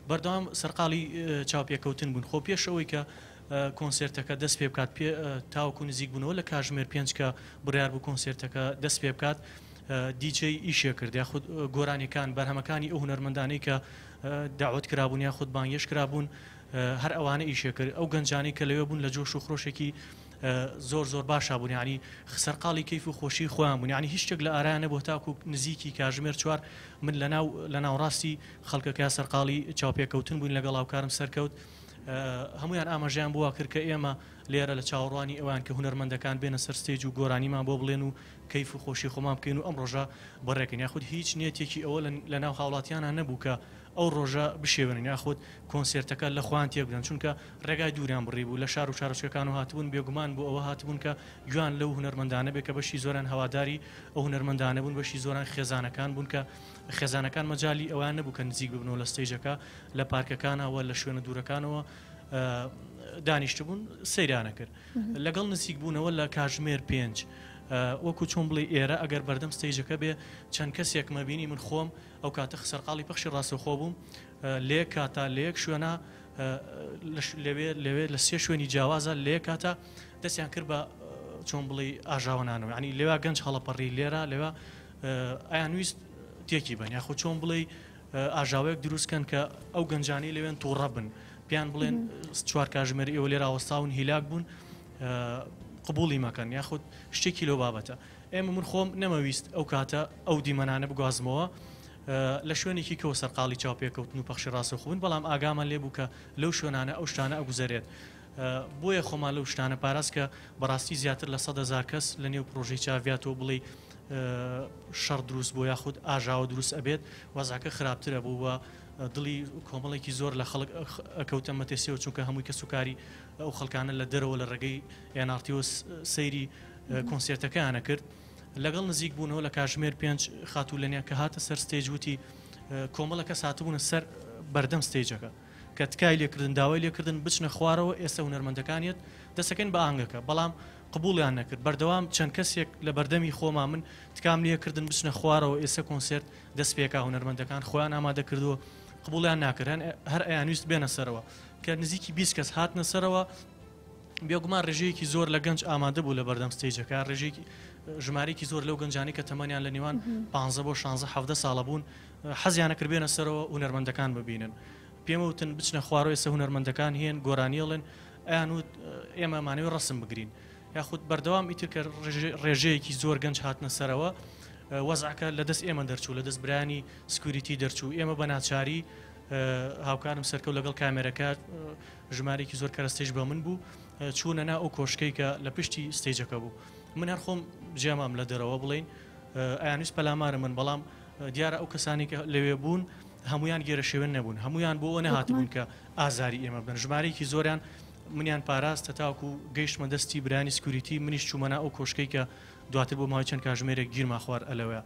Speaker 7: بەردەوام سەرقاڵی چاوپێکەوتن بوون خۆ پێش ئەوەی کە کۆنسێرتەکە دەست پێ بکات پێ تاوەکو نزیک بوونەوە لە کاژمێر پێنج کە بڕیار بوو کۆنسێرتەکە دەست پێ بکات دیجەی ئیشێ کرد یاخود گۆرانیەکان بەرهەمەکانی ئەو هونەرمەندانەی کە داوت کرابوون یاخود بانگێش کرابوون هەر ئەوانە ئیشێ کرد ئەو گەنجانی کە لەوێ بوون لە جۆش و خرۆشێکی زۆر زۆر باشا بوون یعنی سەرقاڵی کەیف و خۆشی خۆیان بوون یعنی هیچ شتێک لە ئارایان نەبوو تاکو نزیکی کاژمێر چوار من لەناو لە ناوەڕاستی خەڵکەکە سەرقاڵی چاوپێکەوتن بووین لەگەڵ هاوکارم سەرکەوت هەموویان ئاماژەیان بۆ کرد کە ئێمە لێرە لە چاوەڕوانی ئەوان کە هونەرمەندەکان بێنە سەر stage و گۆرانیمان بۆ بڵێن و کەیف و خۆشی خۆمان بکەین و ئەم ڕۆژە بەڕێکەین یاخود هیچ نیەتێکی ئەوە لە ناو هاوڵاتیانە نەبوو کە ئەو ڕۆژە بشێونن یاخود کۆنسێرتەکە لە خۆیان تێبدەن چونکە ڕێگای دووریان بڕی بوو لە شار و شارۆچکەکان و هاتبوون بێگومان بۆ ئەوە هاتبوون کە گوێیان لەو هونەرمەندانە بێ کە بەشی زۆران هەواداری ئەو هونەرمەندانە بوون بەشی زۆران خێزانەکان بوون کە خێزانەکان مەجالی ئەویان نەبوو کە نزیک ببنەوە لە stage ەکە لە پارکەکانەوە لە شوێنە دوورەکانەوە دانیشتبوون سەیرانە کرد لەگەڵ نزیک بوونەوە لە کاژمێر پێنج وەکو چۆن بڵێ ئێرە ئەگەر بەردەم stage ەکە بێ چەند کەسێک مەبینی من خۆم ئەو کاتە سەرقاڵی پەخشی ڕاستەوخۆ بووم لە یەک کاتا لە یەک شوێنە لەوێ لەوێ لە سێ شوێنی جیاوازە لە یەک کاتا دەستیان کرد بە چۆن بڵێ ئاژاوەنانەوە ینی لەوێ گەنج هەڵەپەڕی لێرە لەوێ ئەیان ویست تێکی بن یاخود چۆن بڵێ ئاژاوەیەک دروست کەن کە ئەو گەنجانەی لەوێن تووڕە بن پێیان بڵێن چوار کاژمێر ئێوە لێرە وەستاون هیلاک بوون قبوڵی مەکەن یاخود شتێکی لەو بابەتە ئێمە من خۆم نەمەویست ئەو کاتە ئەو دیمەنانە بگوازمەوە لە شوێنێکی کەوە سەرقاڵی چاوپێکەوتن و پەخشی ڕاستەوخۆ بوون بەڵام ئاگامان لێ بوو کە لەو شوێنانە ئەو شتانە ئەگوزەرێت بۆیە خۆمان لەو شتانە پاراست کە بەڕاستی زیاتر لە 100,000 کەس لە نێو پرۆژەی چاڤیاتەوە بڵێ شەڕ دروست بۆ یاخود ئاژاوە دروست ئەبێت وەزعەکە خراپترە بوو و دڵی کۆمەڵێکی زۆر لە خەڵک ئەکەوتە مەترسیەوە چونکە هەمووی کەسوکاری ئەو خەڵکانە لە دەرەوە لە ڕێگەی NRT سەیری کۆنسێرتەکەیان ئەکرد لەگەڵ نزیک بوونەوە لە کاژمێر پێنج خاتوو لەنیا کە هاتە سەر stage وتی کۆمەڵە کەس هاتبوونە سەر بەردەم stage ەکە کە تکای لێکردن داوای لێکردن بچنە خوارەوە ئێستا هونەرمەندەکانیت دەسەکەن بە ئاهەنگەکە بەڵام قبوڵیان نەکرد بەردەوام چەند کەسێک لە بەردەمی خۆما من تکام لێکردن بچنە خوارەوە ئێستا کۆنسێرت دەست پێکا هونەرمەندەکان خۆیان ئامادە کردووە قبوڵیان ناکرد هەر ئەیانویست بێنە سەرەوە کە نزیکی 20 کەس هاتنە سەرەوە بێگومان ڕێژەیەکی زۆر لە گەنج ئامادە بوو لە بەردەم stage ەکە، ڕێژەیەکی ژمارەیەکی زۆر لەو گەنجانەی کە تەمەنیان لە نێوان 15 بۆ 16 17 ساڵە بوون حەزیانە کرد بێنە سەرەوە هونەرمەندەکان ببینن. پێم وتن بچنە خوارەوە ئێستا هونەرمەندەکان هێن گۆرانیڵن ئەیان وت ئێمە مانەوەی ڕەسم بگرین یاخود بەردەوام ئیتر کە ڕێژەیەکی زۆر گەنج هاتنە سەرەوە وەزعەکە لە دەست ئێمە دەرچوو لە دەست برانی security دەرچوو ئێمە بە ناچاری هاوکارم سەرکەوت لەگەڵ کامێرەکە ژمارەیەکی زۆر کەرەستەیش بە من بوو چوونە ناو ئەو کۆشکەی کە لە پشتی stage ەکە بوو من هەر خۆم جێمام لە دەرەوە بڵین ئەیانویست پەلامارە من بەڵام دیارە ئەو کەسانی کە لەوێ بوون هەمویان گێرە شێوێن نەبوون هەمویان بۆ ئەوە نەهاتبوون کە ئازاری ئێمە بدەن ژمارەیەکی زۆریان منیان پاراست تاکو گەیشتمە دەستی برانی security منیش چوومە ناو ئەو کۆشکەی کە دواتر بۆ ماوەی چەند کاژمێرێک گیرما خوار ئەلەوە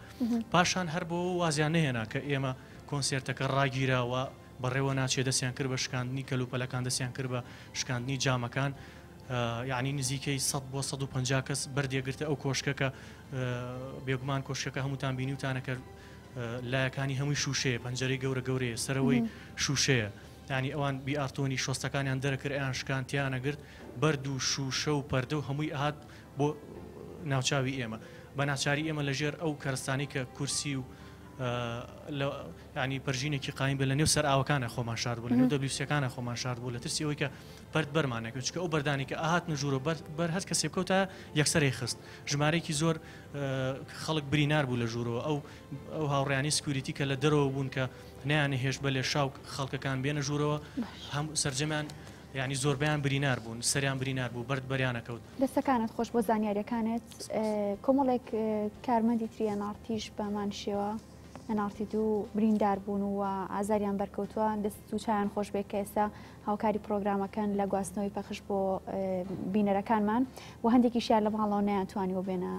Speaker 7: پاشان هەر بۆ وازیان نەهێنا کە ئێمە کۆنسێرتەکە ڕاگیراوە بەڕێوە ناچێ دەستیان کرد بە شکاندنی کەلوپەلەکان دەستیان کرد بە شکاندنی جامەکان یعنی نزیکەی 100 بۆ 150 کەس بەردێگرتە ئەو کۆشکە کە بێگومان کۆشکەکە هەمووتان بینیوتانە کە لایەکانی هەمووی شوشەیە پەنجەرەی گەورە گەورەیە سەرەوەی شوشەیە ینی ئەوان بی ئارتۆنی شۆستەکانیان دەرەکرد ئەیان شکان تیانەگرت بەرد و شوشە و پەردە و هەمووی ئەهات بۆ ناوچاوی ئێمە بە ناچاری ئێمە لەژێر ئەو کەرستانی کە کورسی و. ینی پەرژینێکی قایم بێ لە نێو سەر ئاوەکانە خۆمان شارد بوو لە نێو دەبلیوسیەکانە خۆمان شارد بوو لە ترسی ئەوەی کە پەرت بەرمانەکە چکە ئەو بەردانی کە ئاهاتنە ژوورە بەر بەر هەر کەسێ بکەوتە یەکسەرەی خست ژمارەیەکی زۆر خەڵک برینار بوو لە ژوورەوە ئەو ئەو هاوڕیانی security کە لە دەرەوە بوون کە نیانە هێشت بە لێشاو خەڵکەکان بێنە ژوورەوە هەم سەرجەمیان یعنی زۆربیان برینار بوون سەریان برینار بوو بەرد بەریانەکەوت.
Speaker 1: دەستەکانت خۆش بۆ زانیاریەکانت کۆمەڵێک کارمەندی تری ئەنارتیش بەمان شێوە ئەنارتی دوو بریندار بوون و ئازاریان بەرکەوتووە دەست و چایان خۆش بێت کە ئێستا هاوکاری پرۆگرامەکەن لە گواستنەوەی پەخش بۆ بینەرەکانمان و هەندێکیشیان لە ماڵەوە نەیانتوانیوە بێنە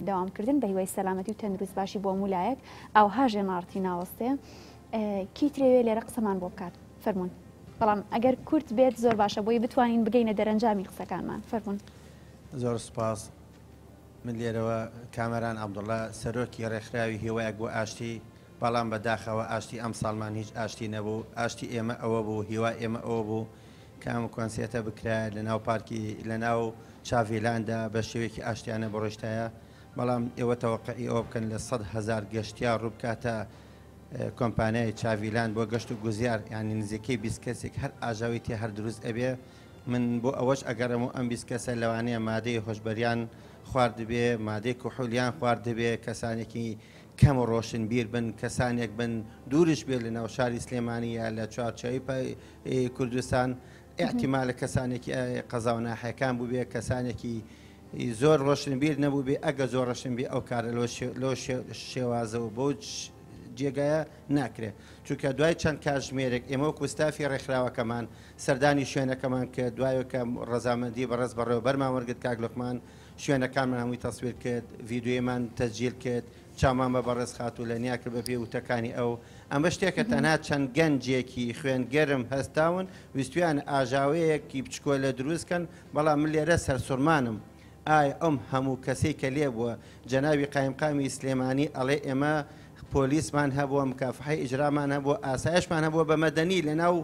Speaker 1: داوامکردن بە هیوای سەلامەتی و تەندروست باشی بۆ هەموو لایەک ئاوها ژێناڕتی ناوەستێ کی ترێوێ لێرە قسەمان بۆ بکات فەرمونون بەڵام ئەگەر کورت بێت زۆر باشە بۆی بتوانین بگەینە دەرەنجامی قسەکانمان فەرمونون.
Speaker 8: زۆر سپاس. من لێرەوە کامەران عەبدوڵا سەرۆکی ڕێکخراوی هیوایەک بۆ ئاشتی، بەڵام بە داخەوە ئاشتی ئەمساڵمان هیچ ئاشتی نەبوو، ئاشتی ئێمە ئەوە بوو، هیوای ئێمە ئەوە بوو کە ئەم کۆنسێرتە بکرایە لە ناو پارکی لە ناو چاڤیلاندا بە شێوەیەکی ئاشتیانە بڕۆیشتایە، بەڵام ئێوە تەوەقعی ئەوە بکەن لە 100,000 گەشتیار ڕووبکاتە کۆمپانیای چاڤیلاند بۆ گەشت و گوزیار یانی نزیکەی 20 کەسێک هەر ئاژاوەی تێ هەر دروست ئەبێ من بۆ ئەوەش ئەگەڕێم و ئەم 20 کەسە لەوانەیە مادەی هۆشبەریان خواردبێ مادەی کحولیان خواردبێ کەسانێکی کەم ڕۆشنبیر بن کەسانێک بن دوورش بێ لە ناو شاری سلێمانی یا لە چوارچێوەی کوردستان ئیحتیمالە کەسانێکی قەزا و ناحیەکان بووبێ کەسانێکی زۆر ڕۆشنبیر نەبووبێ ئەگە زۆر ڕۆشنبیر ئەو کارە لەو شێوازە و بەو جێگایە ناکرێت چونکە دوای چەند کاتژمێرێک ئێمە وەکو ستافی ڕێکخراوەکەمان سەردانی شوێنەکەمان کرد دوای کە ڕەزامەندی بەڕێز بەڕێوەبەرمان وەرگرت کاک لوقمان شوێنەکانمان هەمووی تەسویر کرد ڤیدیۆیمان تەسجیل کرد چاومان بە بەڕێز خاتوو لەنیا کرد بە پێی وتەکانی ئەو ئەمە شتێکە تەنها چەند گەنجێکی خوێن گەرم هەستاون ویستویانە ئاژاوەیەکی بچکۆلە دروست کەن بەڵام من لێرە سەرسوڕمانم ئایا ئەم هەموو کەسەی کە لێ بووە جەنابی قایمقامی سلێمانی ئەڵێ ئێمە پۆلیسمان هەبووە مکافحەی ئیجرامان هەبووە ئاسایشمان هەبووە بە مەدەنی لەناو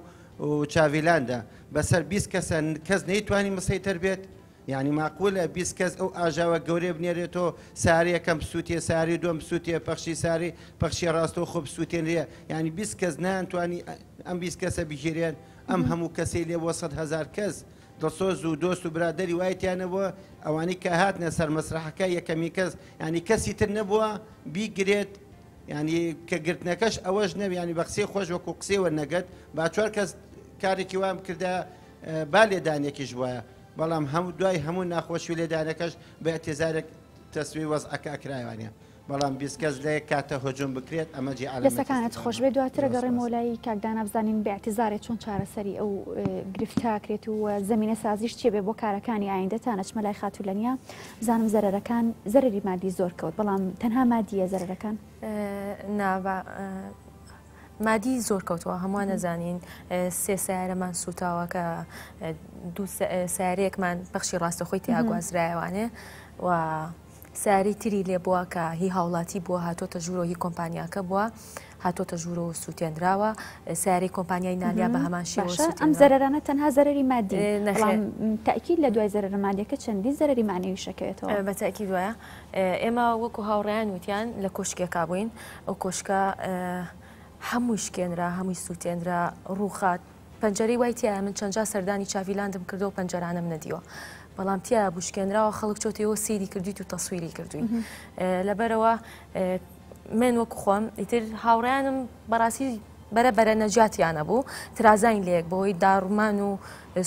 Speaker 8: چاڤیلاندا بەسەر 20 کەسە کەس نەیتوانی مسەیتەر بێت یانی ماقولە 20 کەس ئەو ئاژاوە گەورەیە بنێرێتەوە ساری یەکەم بسووتێ ساری دووەم بسووتێ پەخشی ساری پەخشی ڕاستەوخۆ بسووتێنرێ یانی 20 کەس نەیانتوانی ئەم 20 کەسە بگیرێن ئەم هەموو کەسەی لێ بووە 100,000 کەس دڵسۆز و دۆست و برادەری وای تیا نەبووە ئەوانەی کە هاتنە سەر مەسرەحەکە یەکەمین کەس یانی کەسی تر نەبووە بیگرێت یانی کە گرتنەکەش ئەوەش نەبی یانی بە قسەی خۆش وەکو قسەی وەرنەگرت با چوار کەس کارێکی وام کردە با لێدانێکیش وایە بەڵام هەموو دوای هەموو ناخۆشی و لێدانەکەش بە ئیعتیزارێک تەسویەی وەزعەکە ئەکرایوانە بەڵام 20 کەس لە یەک کاتە هجوم بکرێت ئەمە جێ عەلامەتی
Speaker 1: دەستەکانت
Speaker 8: استفهامە.
Speaker 1: خۆش بێت دواتر
Speaker 8: زۆر
Speaker 1: ئەگەڕێمەوە
Speaker 8: سوپاس.
Speaker 1: لای کاک دانا بزانین بە ئیعتیزارێ چۆن چارەسەری ئەو گرفتە ئەکرێت و زەمینە سازیش چیە بێ بۆ کارەکانی ئایندەتان ئەچمە لای خاتوو لەنیا بزانم زەرەرەکان زەرەری مادی زۆر کەوت بەڵام تەنها مادیە زەرەرەکان؟
Speaker 5: نا با مادی زۆر کەوتووە هەمووان ئەزانین سێ سیارەمان سوتاوە کە دوو سیارەیەکمان پەخشی ڕاستەخۆی تیا گوازرایەوانێ و سیارەی تری لێ بووە کە هی هاوڵاتی بووە هاتۆتە ژوورەوە هی کۆمپانیاکە بووە هاتۆتە ژوورەوە سووتێنراوە سیارەی کۆمپانیای نالیا بە هەمان شێوە
Speaker 1: باشە ئەم زەرەرانە تەنها زەرەری مادی بەڵام تاکید لە دوای زەرەرە مادیەکە چەندین زەرەری معنەویش ئەکەوێتەوە
Speaker 5: بە تاکید وایە ئێمە وەکو هاوڕێیان وتیان لە کۆشکێکا بووین ئەو کۆشکە هەمووی شکێنرا هەمووی سووتێنرا ڕووخات پەنجەرەی وای تایە من چەند جار سەردانی چاڤیلاندم کردەوە پەنجەرانەم نەدیوە بەڵام تیا بوو شکێنراوە خەڵک چۆتەوە سەیری کردویت و تەسویری کردووی لەبەرەوە من وەکو خۆم ئیتر هاوڕیانم بەڕاستی بەرە بەرە نەجاتیانە بوو ترازاین لەیەک بەهۆی داڕمان و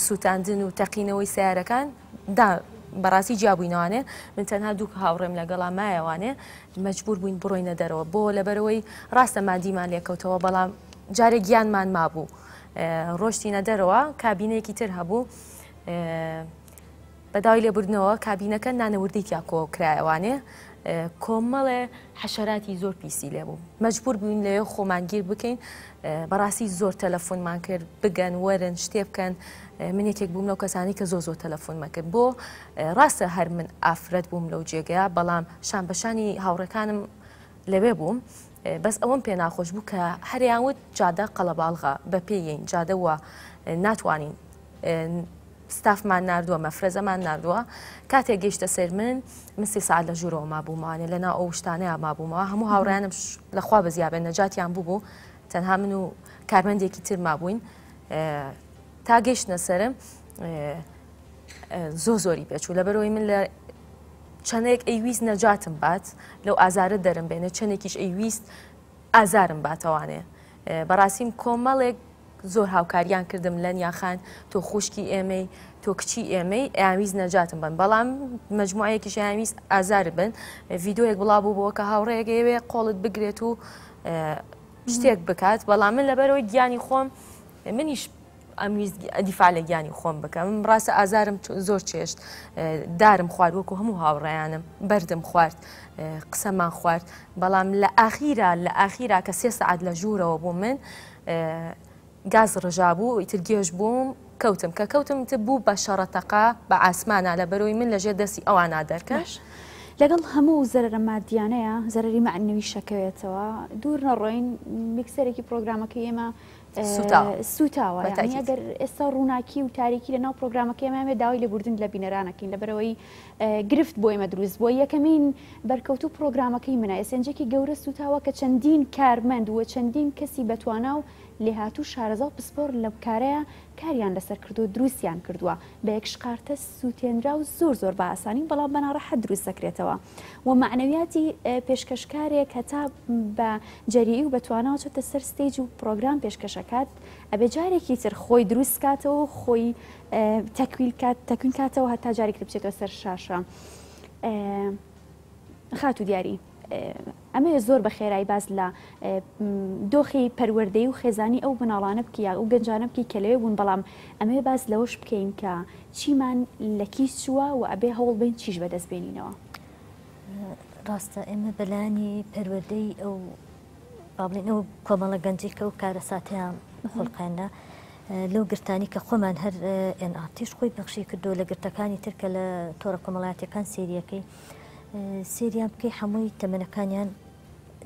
Speaker 5: سووتاندن و تەقینەوەی سیارەکان دا بەڕاستی جیابووینەوانێ من تەنها دوو هاوڕێم لەگەڵا مایەوانێ مەجبور بووین بڕۆینە دەرەوە بۆ لەبەرەوەی ڕاستە مادیمان لێکەوتەوە بەڵام جارێ گیانمان مابوو ڕۆشتینە دەرەوە کابینەیەکی تر هەبوو بە داوای لێبوردنەوە کابینەکە نانەوردەی تیا کۆ کرایەوانێ کۆمەڵێ حەشەراتی زۆر پیسی لێ بوو مەجبور بووین لەوێ خۆمان گیر بکەین بەڕاستی زۆر تەلەفۆنمان کرد بگەن وەرن شتێ بکەن من یەکێک بووم لەو کەسانی کە زۆر زۆر تەلەفۆنمە کرد بۆ ڕاستە هەر من ئافرەت بووم لەو جێگەیە بەڵام شان بەشانی هاوڕێکانم لەوێ بووم بەس ئەوەم پێ ناخۆش بوو کە هەریان وت جادە قەڵەباڵغە بە پێین جادە وە ناتوانین. ستافمان ناردووە مەفرەزەمان ناردووە کاتێک گەیشتە سەر من من سێ سەعات لە ژوورەوە مابوومەوانێ لە ناو ئەو شتانەیە مابوومەوە هەموو هاوڕیانم لەخوا بەزیابێن نەجاتیان بوو بوو تەنها من و کارمەندێکی تر مابووین تا گەیشتنە سەرم زۆ زۆری پێچوو لەبەرەوەی من لە چەندێک ئەیویست نەجاتم بات لەو ئازارە دەرم بێنێ چەندێکیش ئەیویست ئازارم باتەوانێ بەڕاستیم کۆمەڵێک زۆر هاوکاریان کردم لەنیا خان تۆ خوشکی ئێمەی تۆ کچی ئێمەی ئەیانویست نەجاتم بن بەڵام مجموعەیەکیش ئەیانویست ئازار بن ڤیدۆیەک بڵاو بوو بۆ کە هاوڕێیەک ئەیەوێ قۆڵت بگرێت و شتێک بکات بەڵام من لەبەرەوەی گیانی خۆم منیش ئەمویست دیفاع لە گیانی خۆم بکەم ڕاستە ئازارم زۆر چێشت دارم خوارد وەکو هەموو هاوڕێیانم بەردم خوارد قسەمان خوارد بەڵام لە ئاخیرا لە ئاخیرا کە سێ سەعات لە ژوورەوە بوو من گاز ڕژابوو ئیتر گێژ بووم کەوتم کە کەوتم ئیتر بوو بە شەڕە تەقە بە ئاسمانا لە بەرۆی من لەژێر دەستی ئەوانا دەرکەن.
Speaker 1: باش لەگەڵ هەموو زەرەرە مادیانەیە زەرەری مەعنەویش ئەکەوێتەوە دوور نەڕۆین میکسەرێکی پرۆگرامەکەی ئێمە
Speaker 5: سوتاوە
Speaker 1: سوتاوە
Speaker 5: بە
Speaker 1: یعنی
Speaker 5: تاکید.
Speaker 1: ئەگەر ئێستا ڕووناکی و تاریکی لەناو پرۆگرامەکەی ئێمە بێت داوای لێبوردن لە بینەرانەکەین لەبەرئەوەی گرفت بۆ ئێمە دروست بووە یەکەمین بەرکەوتوو پرۆگرامەکەی منە ئێسێنجێکی گەورە سوتاوە کە چەندین کارمەند و چەندین کەسی بەتوانا و لێهاتوو شارەزا و پسپۆر لەم کارەیا کاریان لەسەر کردووە دروستیان کردووە بە یەک شقارتە سوتێنرا و زۆر زۆر بە ئاسانی بەڵام بە ناڕەحەت دروست دەکرێتەوە و مەعنەویاتی پێشکەشکارێک هەتا بە جەریئی و بە تواناوە چۆتە سەر stage و پرۆگرام پێشکەشەکات ئەبێ جارێکی تر خۆی دروست کاتەوە و خۆی تەکویل کات تەکوین کاتەوە هەتا جارێکی تر بچێتەوە سەر شاشە خاتوو دیاری ئەمەوێ زۆر بە خێرایی باس لە دۆخی پەروەردەی و خێزانی ئەو مناڵانە بکەی یا ئەو گەنجانە بکەی کە لەوێ بوون بەڵام ئەمەوێ باس لەوەش بکەین کە چیمان لە کیس چووە و ئەبێ هەوڵ بین چیش بەدەست بێنینەوە.
Speaker 4: ڕاستە ئێمە بەلایەنی پەروەردەی ئەو با بڵێین ئەو کۆمەڵە گەنجەی کە ئەو کارەساتەیان خۆڵقێنرا لەو گرتانی کە خۆمان هەر ئێن ئار تیش خۆی پەخشی کردو لە گرتەکانی تر کە لە تۆڕە کۆمەڵاتیەکان سێریەکەی سێریان بکەی هەمووی تەمەنەکانیان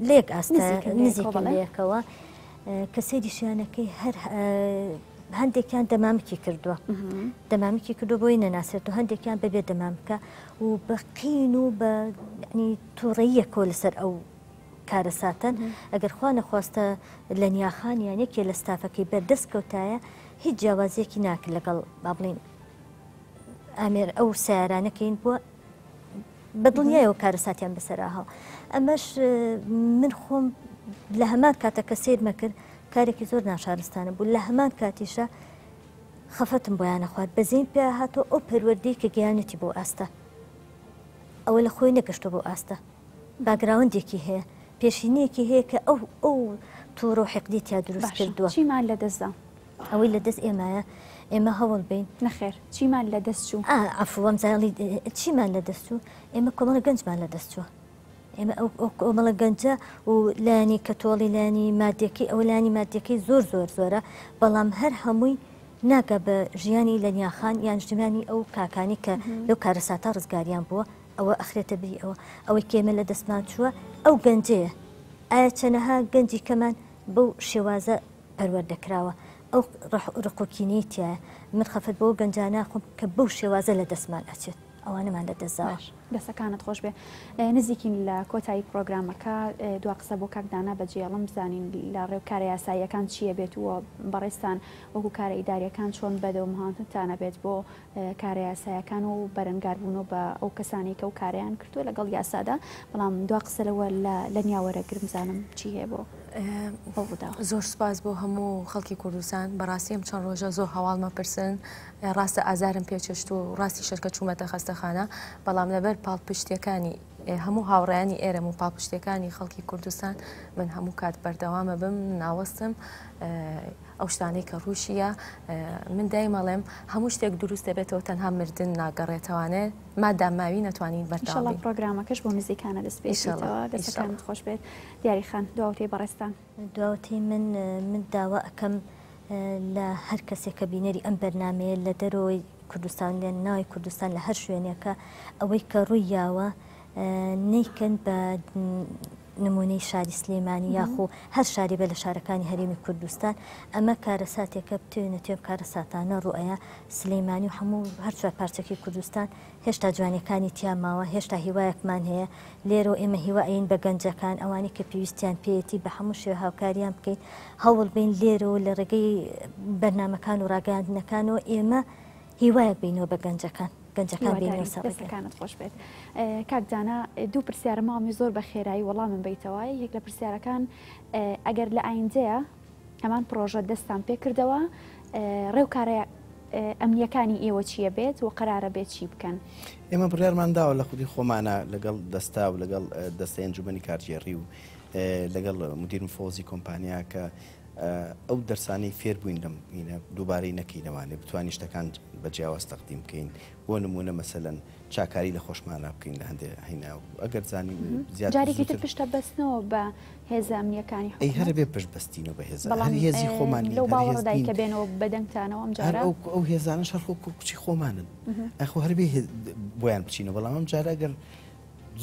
Speaker 4: لەیەک ئاستە نزیکن لەیەکەوە کە سەیریشیانەکەی هەر هەندێکیان دەمامکی کردووە دەمامکی کردو بۆی نەناسێت و هەندێکیان بەبێ دەمامکە و بەقین و بە تووڕەیەکەوە لەسەر ئەو کارەساتەن ئەگەر خوا نەخواستە لە نیاخان یان یەکێ لە ستافەکەی بەردەست کەوتایە هیچ جیاوازیەکی ناکرد لەگەڵ با بڵین ئامێر ئەو سیارانەکەین بووە بە دڵنیایەوە کارەساتیان بەسەرا هاو ئەمەش من خۆم لە هەمان کاتە کە سیرمە کرد کارێکی زۆر ناشارستانە بوو لە هەمان کاتیشە خەفەتم بۆیانە خوارد بەزین پێ هاتۆ ئەو پەروەردەی کە گەیانەتی بۆ ئاستە ئەوە لە خۆی نەگەشتۆ بۆ ئاستە باگراوندێکی هەیە پێشینەیەکی هەیە کە ئەو ئەو توڕە و حقدی تیا دروست کردووە.
Speaker 1: چیمان لەدەستدا؟
Speaker 4: ئەوەی لە دەست ئێمایە ئێمە هەوڵ بین.
Speaker 1: نەخێر چیمان لە دەست چوو؟
Speaker 4: ئا عەفو وامزانی چیمان لە دەست چوو؟ ئێمە کۆمەڵە گەنجمان لە دەست چووە. ئێمە ئەو کۆمەڵە گەنجە و لایەنی کەتۆڵی لایەنی مادیەکەی ئەوە لایەنی مادیەکەی زۆر زۆر زۆرە بەڵام هەر هەمووی ناگا بە ژیانی لە نیاخان یان ژیانی ئەو کاکانی کە لەو کارەساتە ڕزگاریان بووە ئەوە ئەخرێتە بری ئەوە ئەوەی کە ئێمە لە دەستمان چووە ئەو گەنجەیە ئایا چەنەها گەنجی کەمان بەو شێوازە پەروەردە کراوە ئەو ڕق و کینەی تیایە من خەفەت بەو گەنجانە خۆم کە بەو شێوازە لە دەستمان ئەچێت ئەوانەمان لە دەستداوە.
Speaker 1: باش دەستەکانت خۆش بێ نزیکین لە کۆتایی پرۆگرامەکە دوا قسە بۆ کاک دانا بەجێڵم بزانین لە ڕێوکارە یاساییەکان چییە بێت و بەڕێزتان وەکو کارە ئیداریەکان چۆن بەدەومهاتنتانە بێت بۆ کارە یاسایەکان و بەرەنگاربوونەوە بە ئەو کەسانەی کە ئەو کارەیان کردووە لەگەڵ یاسادا، بەڵام دوا قسە لەوە لە نیا وەرەگرم بزانم چی هەیە بۆ ئەو ڕووداوە.
Speaker 5: زۆر سوپاس بۆ هەموو خەڵکی کوردستان، بەڕاستی ئەم چەند ڕۆژە زۆر هەواڵ مەپرسن، ڕاستە ئازارم پێچەشت و ڕاستیشە کە چوومەتە خەستەخانە، بەڵام لەبەر پاڵپشتیەکانی هەموو هاوڕێیانی ئێرەم و پاڵپشتیەکانی خەڵکی کوردستان من هەموو کات بەردەوامە بم ناوەستم. ئەو شتانەی کە ڕووشیە من دایم ئەڵێم هەموو شتێک دروست دەبێتەوە تەنها مردن ناگەڕێتەوانێ مادام ماوی نەتوانین بەردەوام
Speaker 1: بین. پرۆگرامەکەش بۆ نزیکانە دەست پێ بکەیتەوە دەستەکانت خۆش بێت دیاری خان دواوتەی بەڕێزتان.
Speaker 4: دواوتەی من من داوا ئەکەم لە هەر کەسێک کە بینەری ئەم بەرنامەیە لە دەرەوەی کوردستان لە ناوی کوردستان لە هەر شوێنێکە ئەوەی کە ڕووی یاوە نەیکەن بە. نمونەی شاری سلێمانی یاخو هەر شاری بێ لە شارەکانی هەرێمی کوردستان ئەمە کارەساتێکە بتەوێ نەتەوێ ئەم کارەساتانە ڕوئەیا سلێمانی و هەموو هەر چوار پارچەکەی کوردستان هێشتا جوانیەکانی تیا ماوە هێشتا هیوایەکمان هەیە لێرەوە ئێمە هیوا ئەین بە گەنجەکان ئەوانەی کە پێویستیان پێیەتی بە هەموو شێوە هاوکاریان بکەین هەوڵ بین لێرەوە لە ڕێگەی بەرنامەکان و ڕاگەیاندنەکانەوە ئێمە هیوایەک بینەوە بە گەنجەکان گەنجەکان بینەوە سەر ڕێگە.
Speaker 1: دەستەکانت خۆش بێت کاک دانا دوو پرسیارە ماوەمی زۆر بە خێرایی وەڵامم بەیتەوە یەک لە پرسیارەکان ئەگەر لە ئایندەیە هەمان پرۆژە دەستان پێکردەوە ڕێوکارە ئەمنیەکانی ئێوە چییە بێت و قەرارە بێت چی بکەن؟
Speaker 2: ئێمە بڕیارمان داوە لە خودی خۆمانە لەگەڵ دەستا و لەگەڵ دەستەی ئەنجومەنی کارگێڕی و لەگەڵ مدیر مفەوەزی کۆمپانیا کە ئەو دەرسانەی فێر بووین لەم هینە دووبارەی نەکەینەوانێ بتوانین شتەکان بە جیاواز تەقدیم بکەین بۆ نموونە مەسەلەن چاکاری لە خۆشمانا بکەین لە هەندێ هینا ئەگەر زانی
Speaker 1: زیاتر جارێکی تر پشتە بەستنەوە بە هێزە ئەمنیەکانی
Speaker 2: ئەی هەرە بێ پشت بەستینەوە بە هێزە هەر هێزی خۆمان نین
Speaker 1: لەو باوەڕدای کە بێنەوە بەدەنگتانەوە ئەم جارە
Speaker 2: ئەو هێزانەش هەر خۆ کچی خۆمانن ئەخۆ هەر بێ بۆیان بچینەوە بەڵام ئەم جارە ئەگەر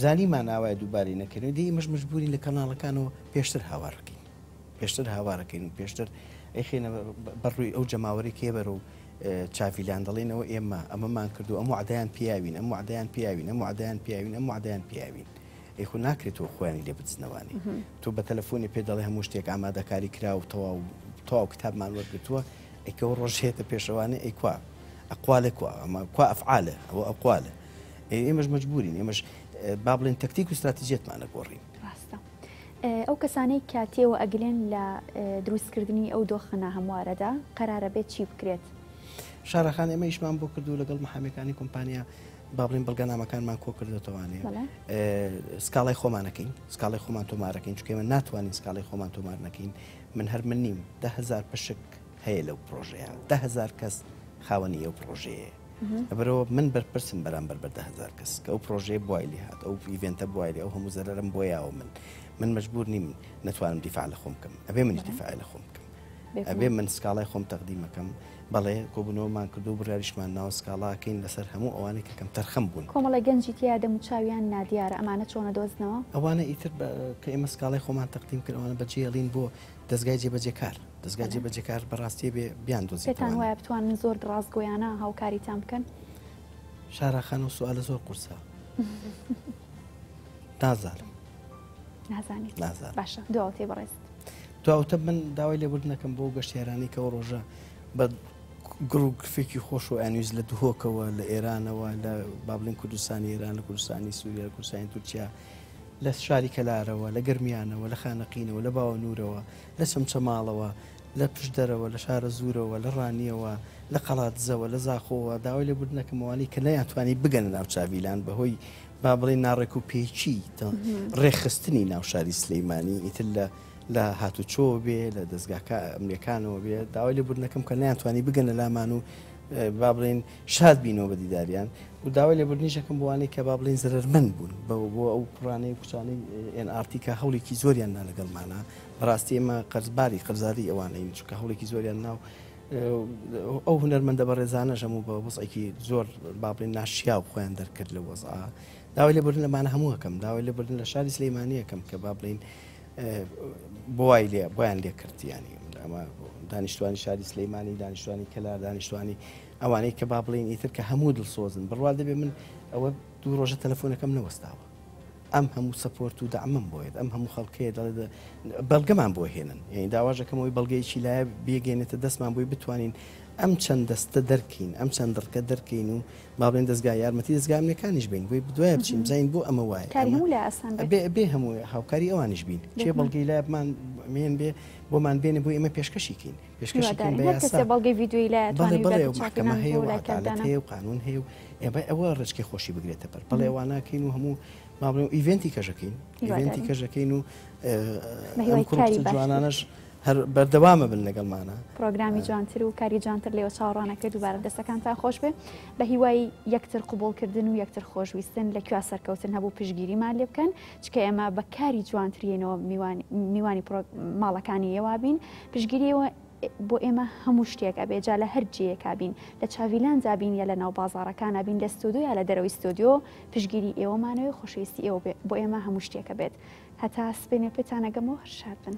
Speaker 2: زانیمان ئاوایە دووبارەی نەکەینەوە دەی ئێمەش مەجبوورین لە کەناڵەکانەوە پێشتر هاوار بکەین پێشتر هاوارەکەین و پێشتر ئەیخەینە بەر ڕووی ئەو جەماوەرەی کێ بەرەو چاڤیلان دەڵێنەوە ئێمە ئەمەمان کردو ئەم وعدەیان پیاوین ئەم وعدەیان پیاوین ئەم وعدەیان پیاوین ئەم وعدەیان پیاوین ئەی خۆ ناکرێت تۆ خۆیانی لێ بدزنەوانی تۆ بە تەلەفۆنی پێ دەڵێ هەموو شتێک ئامادەکاری کرا و تەواو تەواو کتابمان وەرگتووە ئەیکەوە ڕۆژێتە پێشەوانێ ئەی کوا ئەقوالێ کوا ئەمە کوا ئەفعالە ئەوە ئەقوالە ئێمەش مەجبورین ئێمەش با بڵێن تەکتیک و استراتیژیەتمانە گۆڕین
Speaker 1: ڕاستە ئەو کەسانەی کە تێوە ئەگلێن لە دروستکردنی ئەو دۆخە ناهەموارەدا قەرارە بێت چی بکرێت؟
Speaker 2: شارەخان ئێمە ئیشمان بۆ کردو لەگەڵ محامیەکانی کۆمپانیا با بڵێین بەڵگەنامەکانمان کۆ کردێتەوانێ سکاڵای خۆمانەکەین سکاڵای خۆمان تۆمارەکەین چونکە ئێمە ناتوانین سکاڵای خۆمان تۆمار نەکەین من هەر من نیم دههزار پشک هەیە لەو پرۆژەیە دههزار کەس خاوەنی ئەو پرۆژەیە لەبەرئەوە من بەرپرسم بەرامبەر بە 10000 کەس کە ئەو پرۆژەیە بوای لێ هات ئەو event ە بوای لێ ئەو هەموو زەرەرم بۆ یاوە من من مەجبور نیم نەتوانم دیفاع لە خۆم بکەم ئەبێ منیش دیفاع لە خۆم بکەم ئەبێ من سکاڵای خۆم تەقدیمەکەم بەڵێ کۆبوونەوەمان کردو و بڕیاریشمان ناوە سکاڵاکەین لەسەر هەموو ئەوانەی کە کەم تەرخەم بوون.
Speaker 1: کۆمەڵێک گەنجی تیا دەم و چاویان نادیارە ئەمانە چۆنە دۆزنەوە؟
Speaker 2: ئەوانە ئیتر کە ئێمە سکاڵای خۆمان تەقدیم کرد ئەوانە بەجێڵین بۆ دەزگای جێبەجێکار. دەزگای جێبەجێکار بەڕاستی بێ بیان دۆزیتەوە.
Speaker 1: پێتان وایە بتوانن زۆر ڕاستگۆیانە هاوکاریتان بکەن؟
Speaker 2: شارا خان ئەو سوالە زۆر قورسە. نازانم.
Speaker 1: نازانیت؟ نازانم. باشە دواوتەی بەڕێزت.
Speaker 2: دواوتە من داوای لێبوردنەکەم بۆ گەشتیارانی کە ئەو ڕۆژە بە گڕ و گرفێکی خۆش و ئەنویز لە دهۆکەوە لە ئێرانەوە لە با بڵێن کوردستانی ئێران لە کوردستانی سووریا لە کوردستانی تورکیا لە شاری کەلارەوە لە گەرمیانەوە لە خانەقینەوە لە باوەنوورەوە لە چەمچەماڵەوە، لە پشدەرەوە، لە شارەزوورەوە، لە ڕانیەوە، لە قەڵادزەوە، لە زاخۆوە، داوای لێبوردن ئەکەم ئەوانەی کە نەیانتوانی بگەنە ناو چاڤیلان بەهۆی با بڵێین ناڕێکوپێکی ڕێکخستنی ناو شاری سلیمانی ئیتر لە لە هاتوچۆ بێ لە دەزگاکە ئەمنیەکانەوە بێ داوای لێبوردن ئەکەم کە نەیانتوانی بگەنە لامان و با بڵێین شاد بینەوە بە دیداریان و داوای لێبوردنیش ئەکەم بۆ ئەوانەی کە با بڵێین زەرەرمەند بوون بۆ ئەو کوڕانەی و کچانەی ئێن ئاڕ تی کە هەوڵێکی زۆریان نا لەگەڵمانا بەڕاستی ئێمە قەرزباری قەرزاری ئەوانەین چونکە هەوڵێکی زۆریان ناو ئەو هونەرمەندە بەڕێزانەش هەموو بە وەزعێکی زۆر با بڵێن ناشیاو خۆیان دەرکرد لە وەزعە داوای لێبوردن لەمانە هەموو ئەکەم داوای لێبوردن لە شاری سلەیمانی ئەکەم کە با بڵێین بۆی لێ بۆیان لێ کرد ینی ئەمە دانیشتوانی شاری سلەیمانی دانیشتوانی کەلار دانیشتوانی ئەوانەی کە با بڵێین ئیتر کە هەموو دڵسۆزن بڕوا دەبێ من ئەوە دوو ڕۆژە تەلەفۆنەکەم نەوەستاوە ئەم هەموو support و دەعمم بۆیەت ئەم هەموو خەڵکەیە دەڵێ بەڵگەمان بۆ هێنن یعنی داواش دەکەم ئەوەی بەڵگەیەکی لایە بێگەێنێتە دەستمان بۆی بتوانین ئەم چەند دەستە دەرکەین ئەم چەند دڕکە دەرکەین و با بڵێن دەزگا یارمەتی دەزگا ئەمنیەکانیش بین بۆی بدوایە بچین بزانین بۆ ئەمە وایە
Speaker 1: کاری هەموو لای ئاسان بێت
Speaker 2: بێ بێ هەموو هاوکاری ئەوانیش بین کێ بەڵگەی لایە بمان مێن بێ بۆمان بێنێ بۆ ئێمە پێشکەشی کەین پێشکەشی کەین بە
Speaker 1: هەر
Speaker 2: یاسا
Speaker 1: کەسێ بەڵگەی ڤیدیۆیی لایە
Speaker 2: بەڵێ
Speaker 1: توانیوی
Speaker 2: بەڵێ
Speaker 1: بێت
Speaker 2: و مەحکەمە
Speaker 1: چاپیان
Speaker 2: هەیە
Speaker 1: بۆ
Speaker 2: و
Speaker 1: لای
Speaker 2: عەدالەت
Speaker 1: کاک دانا
Speaker 2: هەیە و قانون هەیە و ئێمە ئەوە ڕێچکەی خۆشی بگرێتە بەر بەڵێ ئەوانە کەین و هەموو با بڵێم event ی کەژەکەین event ی
Speaker 1: هیوادارین
Speaker 2: کەژەکەین و
Speaker 1: بە
Speaker 2: ئەم
Speaker 1: هیوای
Speaker 2: کوڕ و
Speaker 1: کاری
Speaker 2: کچە
Speaker 1: باشتر.
Speaker 2: جوانانەش هەر بەردەوامە بن لەگەڵمانە.
Speaker 1: پرۆگرامی جوانتر و کاری جوانتر لێوە چاوەڕوانەکرێت دووبارە دەستەکانتان خۆش بێ بە هیوای یەکتر قبوڵکردن و یەکتر خۆشویستن لە کوێ سەرکەوتن هەبوو پشتگیریمان لێ بکەن چکە ئێمە بە کاری جوانتر یەینەوە میوانی میوانی ماڵەکانی ئێوە بین پشتگیری ئێوە. بۆ ئێمە هەموو شتێک ئەبێ جا لە هەر جێیەکا بین لە چاڤیلاندا بین یا لە ناو بازاڕەکانا بین لە ستۆدیۆ یا لە دەرەوەی ستۆدیۆ پشتگیری ئێوەمانەوێ خۆشەویستی ئێوە بۆ ئێمە هەموو شتێکە بێت هەتا سبەینێ پێتان ئەگەمەوە هەر شاد بن.